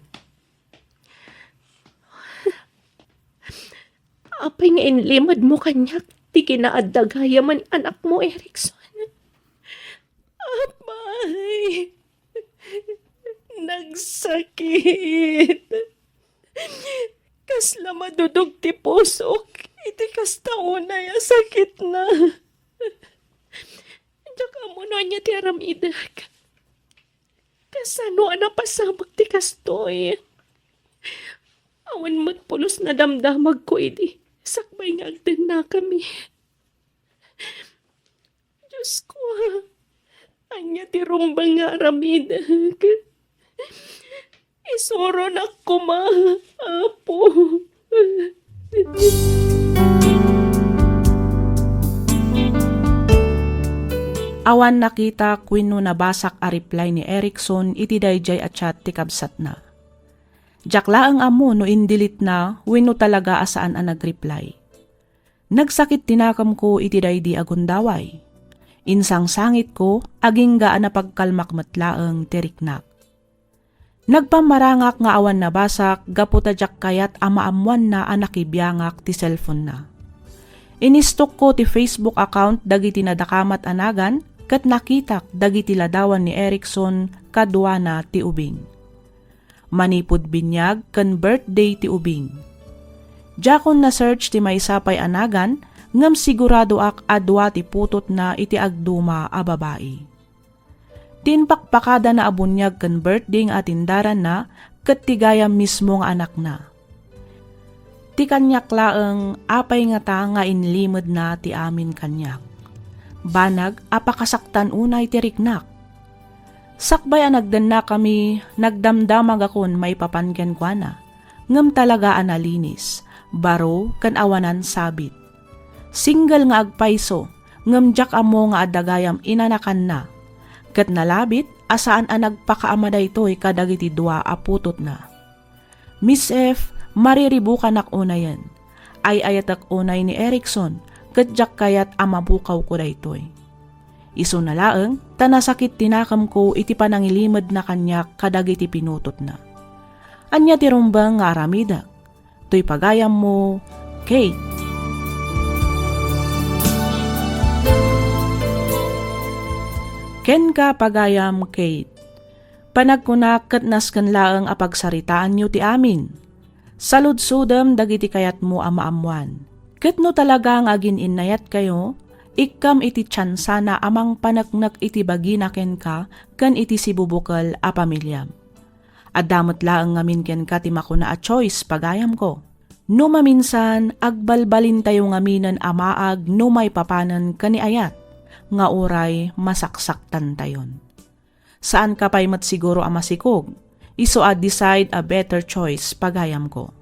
Apay nga inlimedmo kaniak ti kinaadda gayam a anakmo, Erickson? Apay, nagsakit. Kasla madudog ti pusok iti kasta unay a sakitna. Diak ammo no ania ti aramidek. Kasano a napasamak ti kastoy? Awan met pulos nadamdamagko idi sakbay nga agdennakami. Diosko, ania ti rumbeng nga aramidek? Isuronak koma, Apo. Awan nakitak wenno nabasak a reply ni Erickson iti daydiay a chat ti kabsatna. Diak laeng ammo no indelete-na wenno talaga a saan a nagreply. Nagsakit ti nakemko iti daydi a gundaway. Insangsangitko, agingga a napagkalmak met laeng ti riknak. Nagpammarangak nga awan nabasak gapu ta diak kayat a maammoanna a nakibiangak ti cellphone-na. Inistokko ti Facebook account dagiti nadakamat a nagan ket nakitak dagiti ladawan ni Erickson kaduana ti ubing. Manipud binyag ken birthday ti ubing. Diakon na-search ti maysa pay a nagan, ngem siguradoak a dua ti putotna iti agduma a babai. Ti impakpakadana a buniag ken birthday nga atindaranna ket ti gayam mismo nga anakna. Ti kaniak laeng, apay ngata nga inlimedna ti amin kaniak? Banag a pakasaktan unay ti riknak. Sakbay a nagdennakami, nagdamdamagakon maipapan kenkuana, ngem talaga a nalinis, baro ken awanan sabit. Single nga agpayso, ngem diak ammo nga adda gayam inanakanna. Ket nalabit a saan a nagpakaama daytoy kadagiti dua a putotna. Miss F, mariribukanak unayen. Ay-ayatek unay ni Erickson, ket diak kayat a mabukawko daytoy. Isuna laeng ta nasakit ti nakemko iti panangilimedna kaniak kadagiti pinutotna. Ania ti rumbeng nga aramidek? Toy pagayammo, Kate. Kenka, pagayam, Kate. Panagkunak ket nasken laeng a pagsaritaanyo ti amin. Saludsodem dagiti kayatmo a maammoan. Ket no talaga nga agin-innayatkayo, ikkam iti tiansana a mangpaneknek iti bagina kenka ken iti sibubukel a pamiliam. Adda met laeng ngamin kenka ti makuna a choice, pagayamko. No maminsan, agbalbalintayo ngaminen a maag no maipapanen ken ni ayat nga uray masaksaktantayon. Saanka pay met siguro a masikog, isu a decide a better choice pagayamko.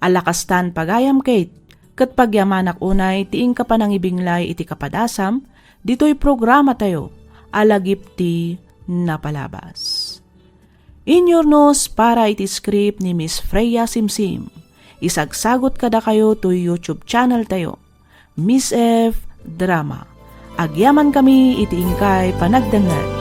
Ala kastan pagayam Kate, ket pagyamanak unay ti inka panangibinglay iti kapadasam ditoy programatayo a Lagip ti Napalabas. Inyurnos para iti script ni Miss Freya Simsim. Isagsagot kadakayo toy YouTube channel tayo, Miss F Drama. Agyaman kami iti inkay panagdengngeg.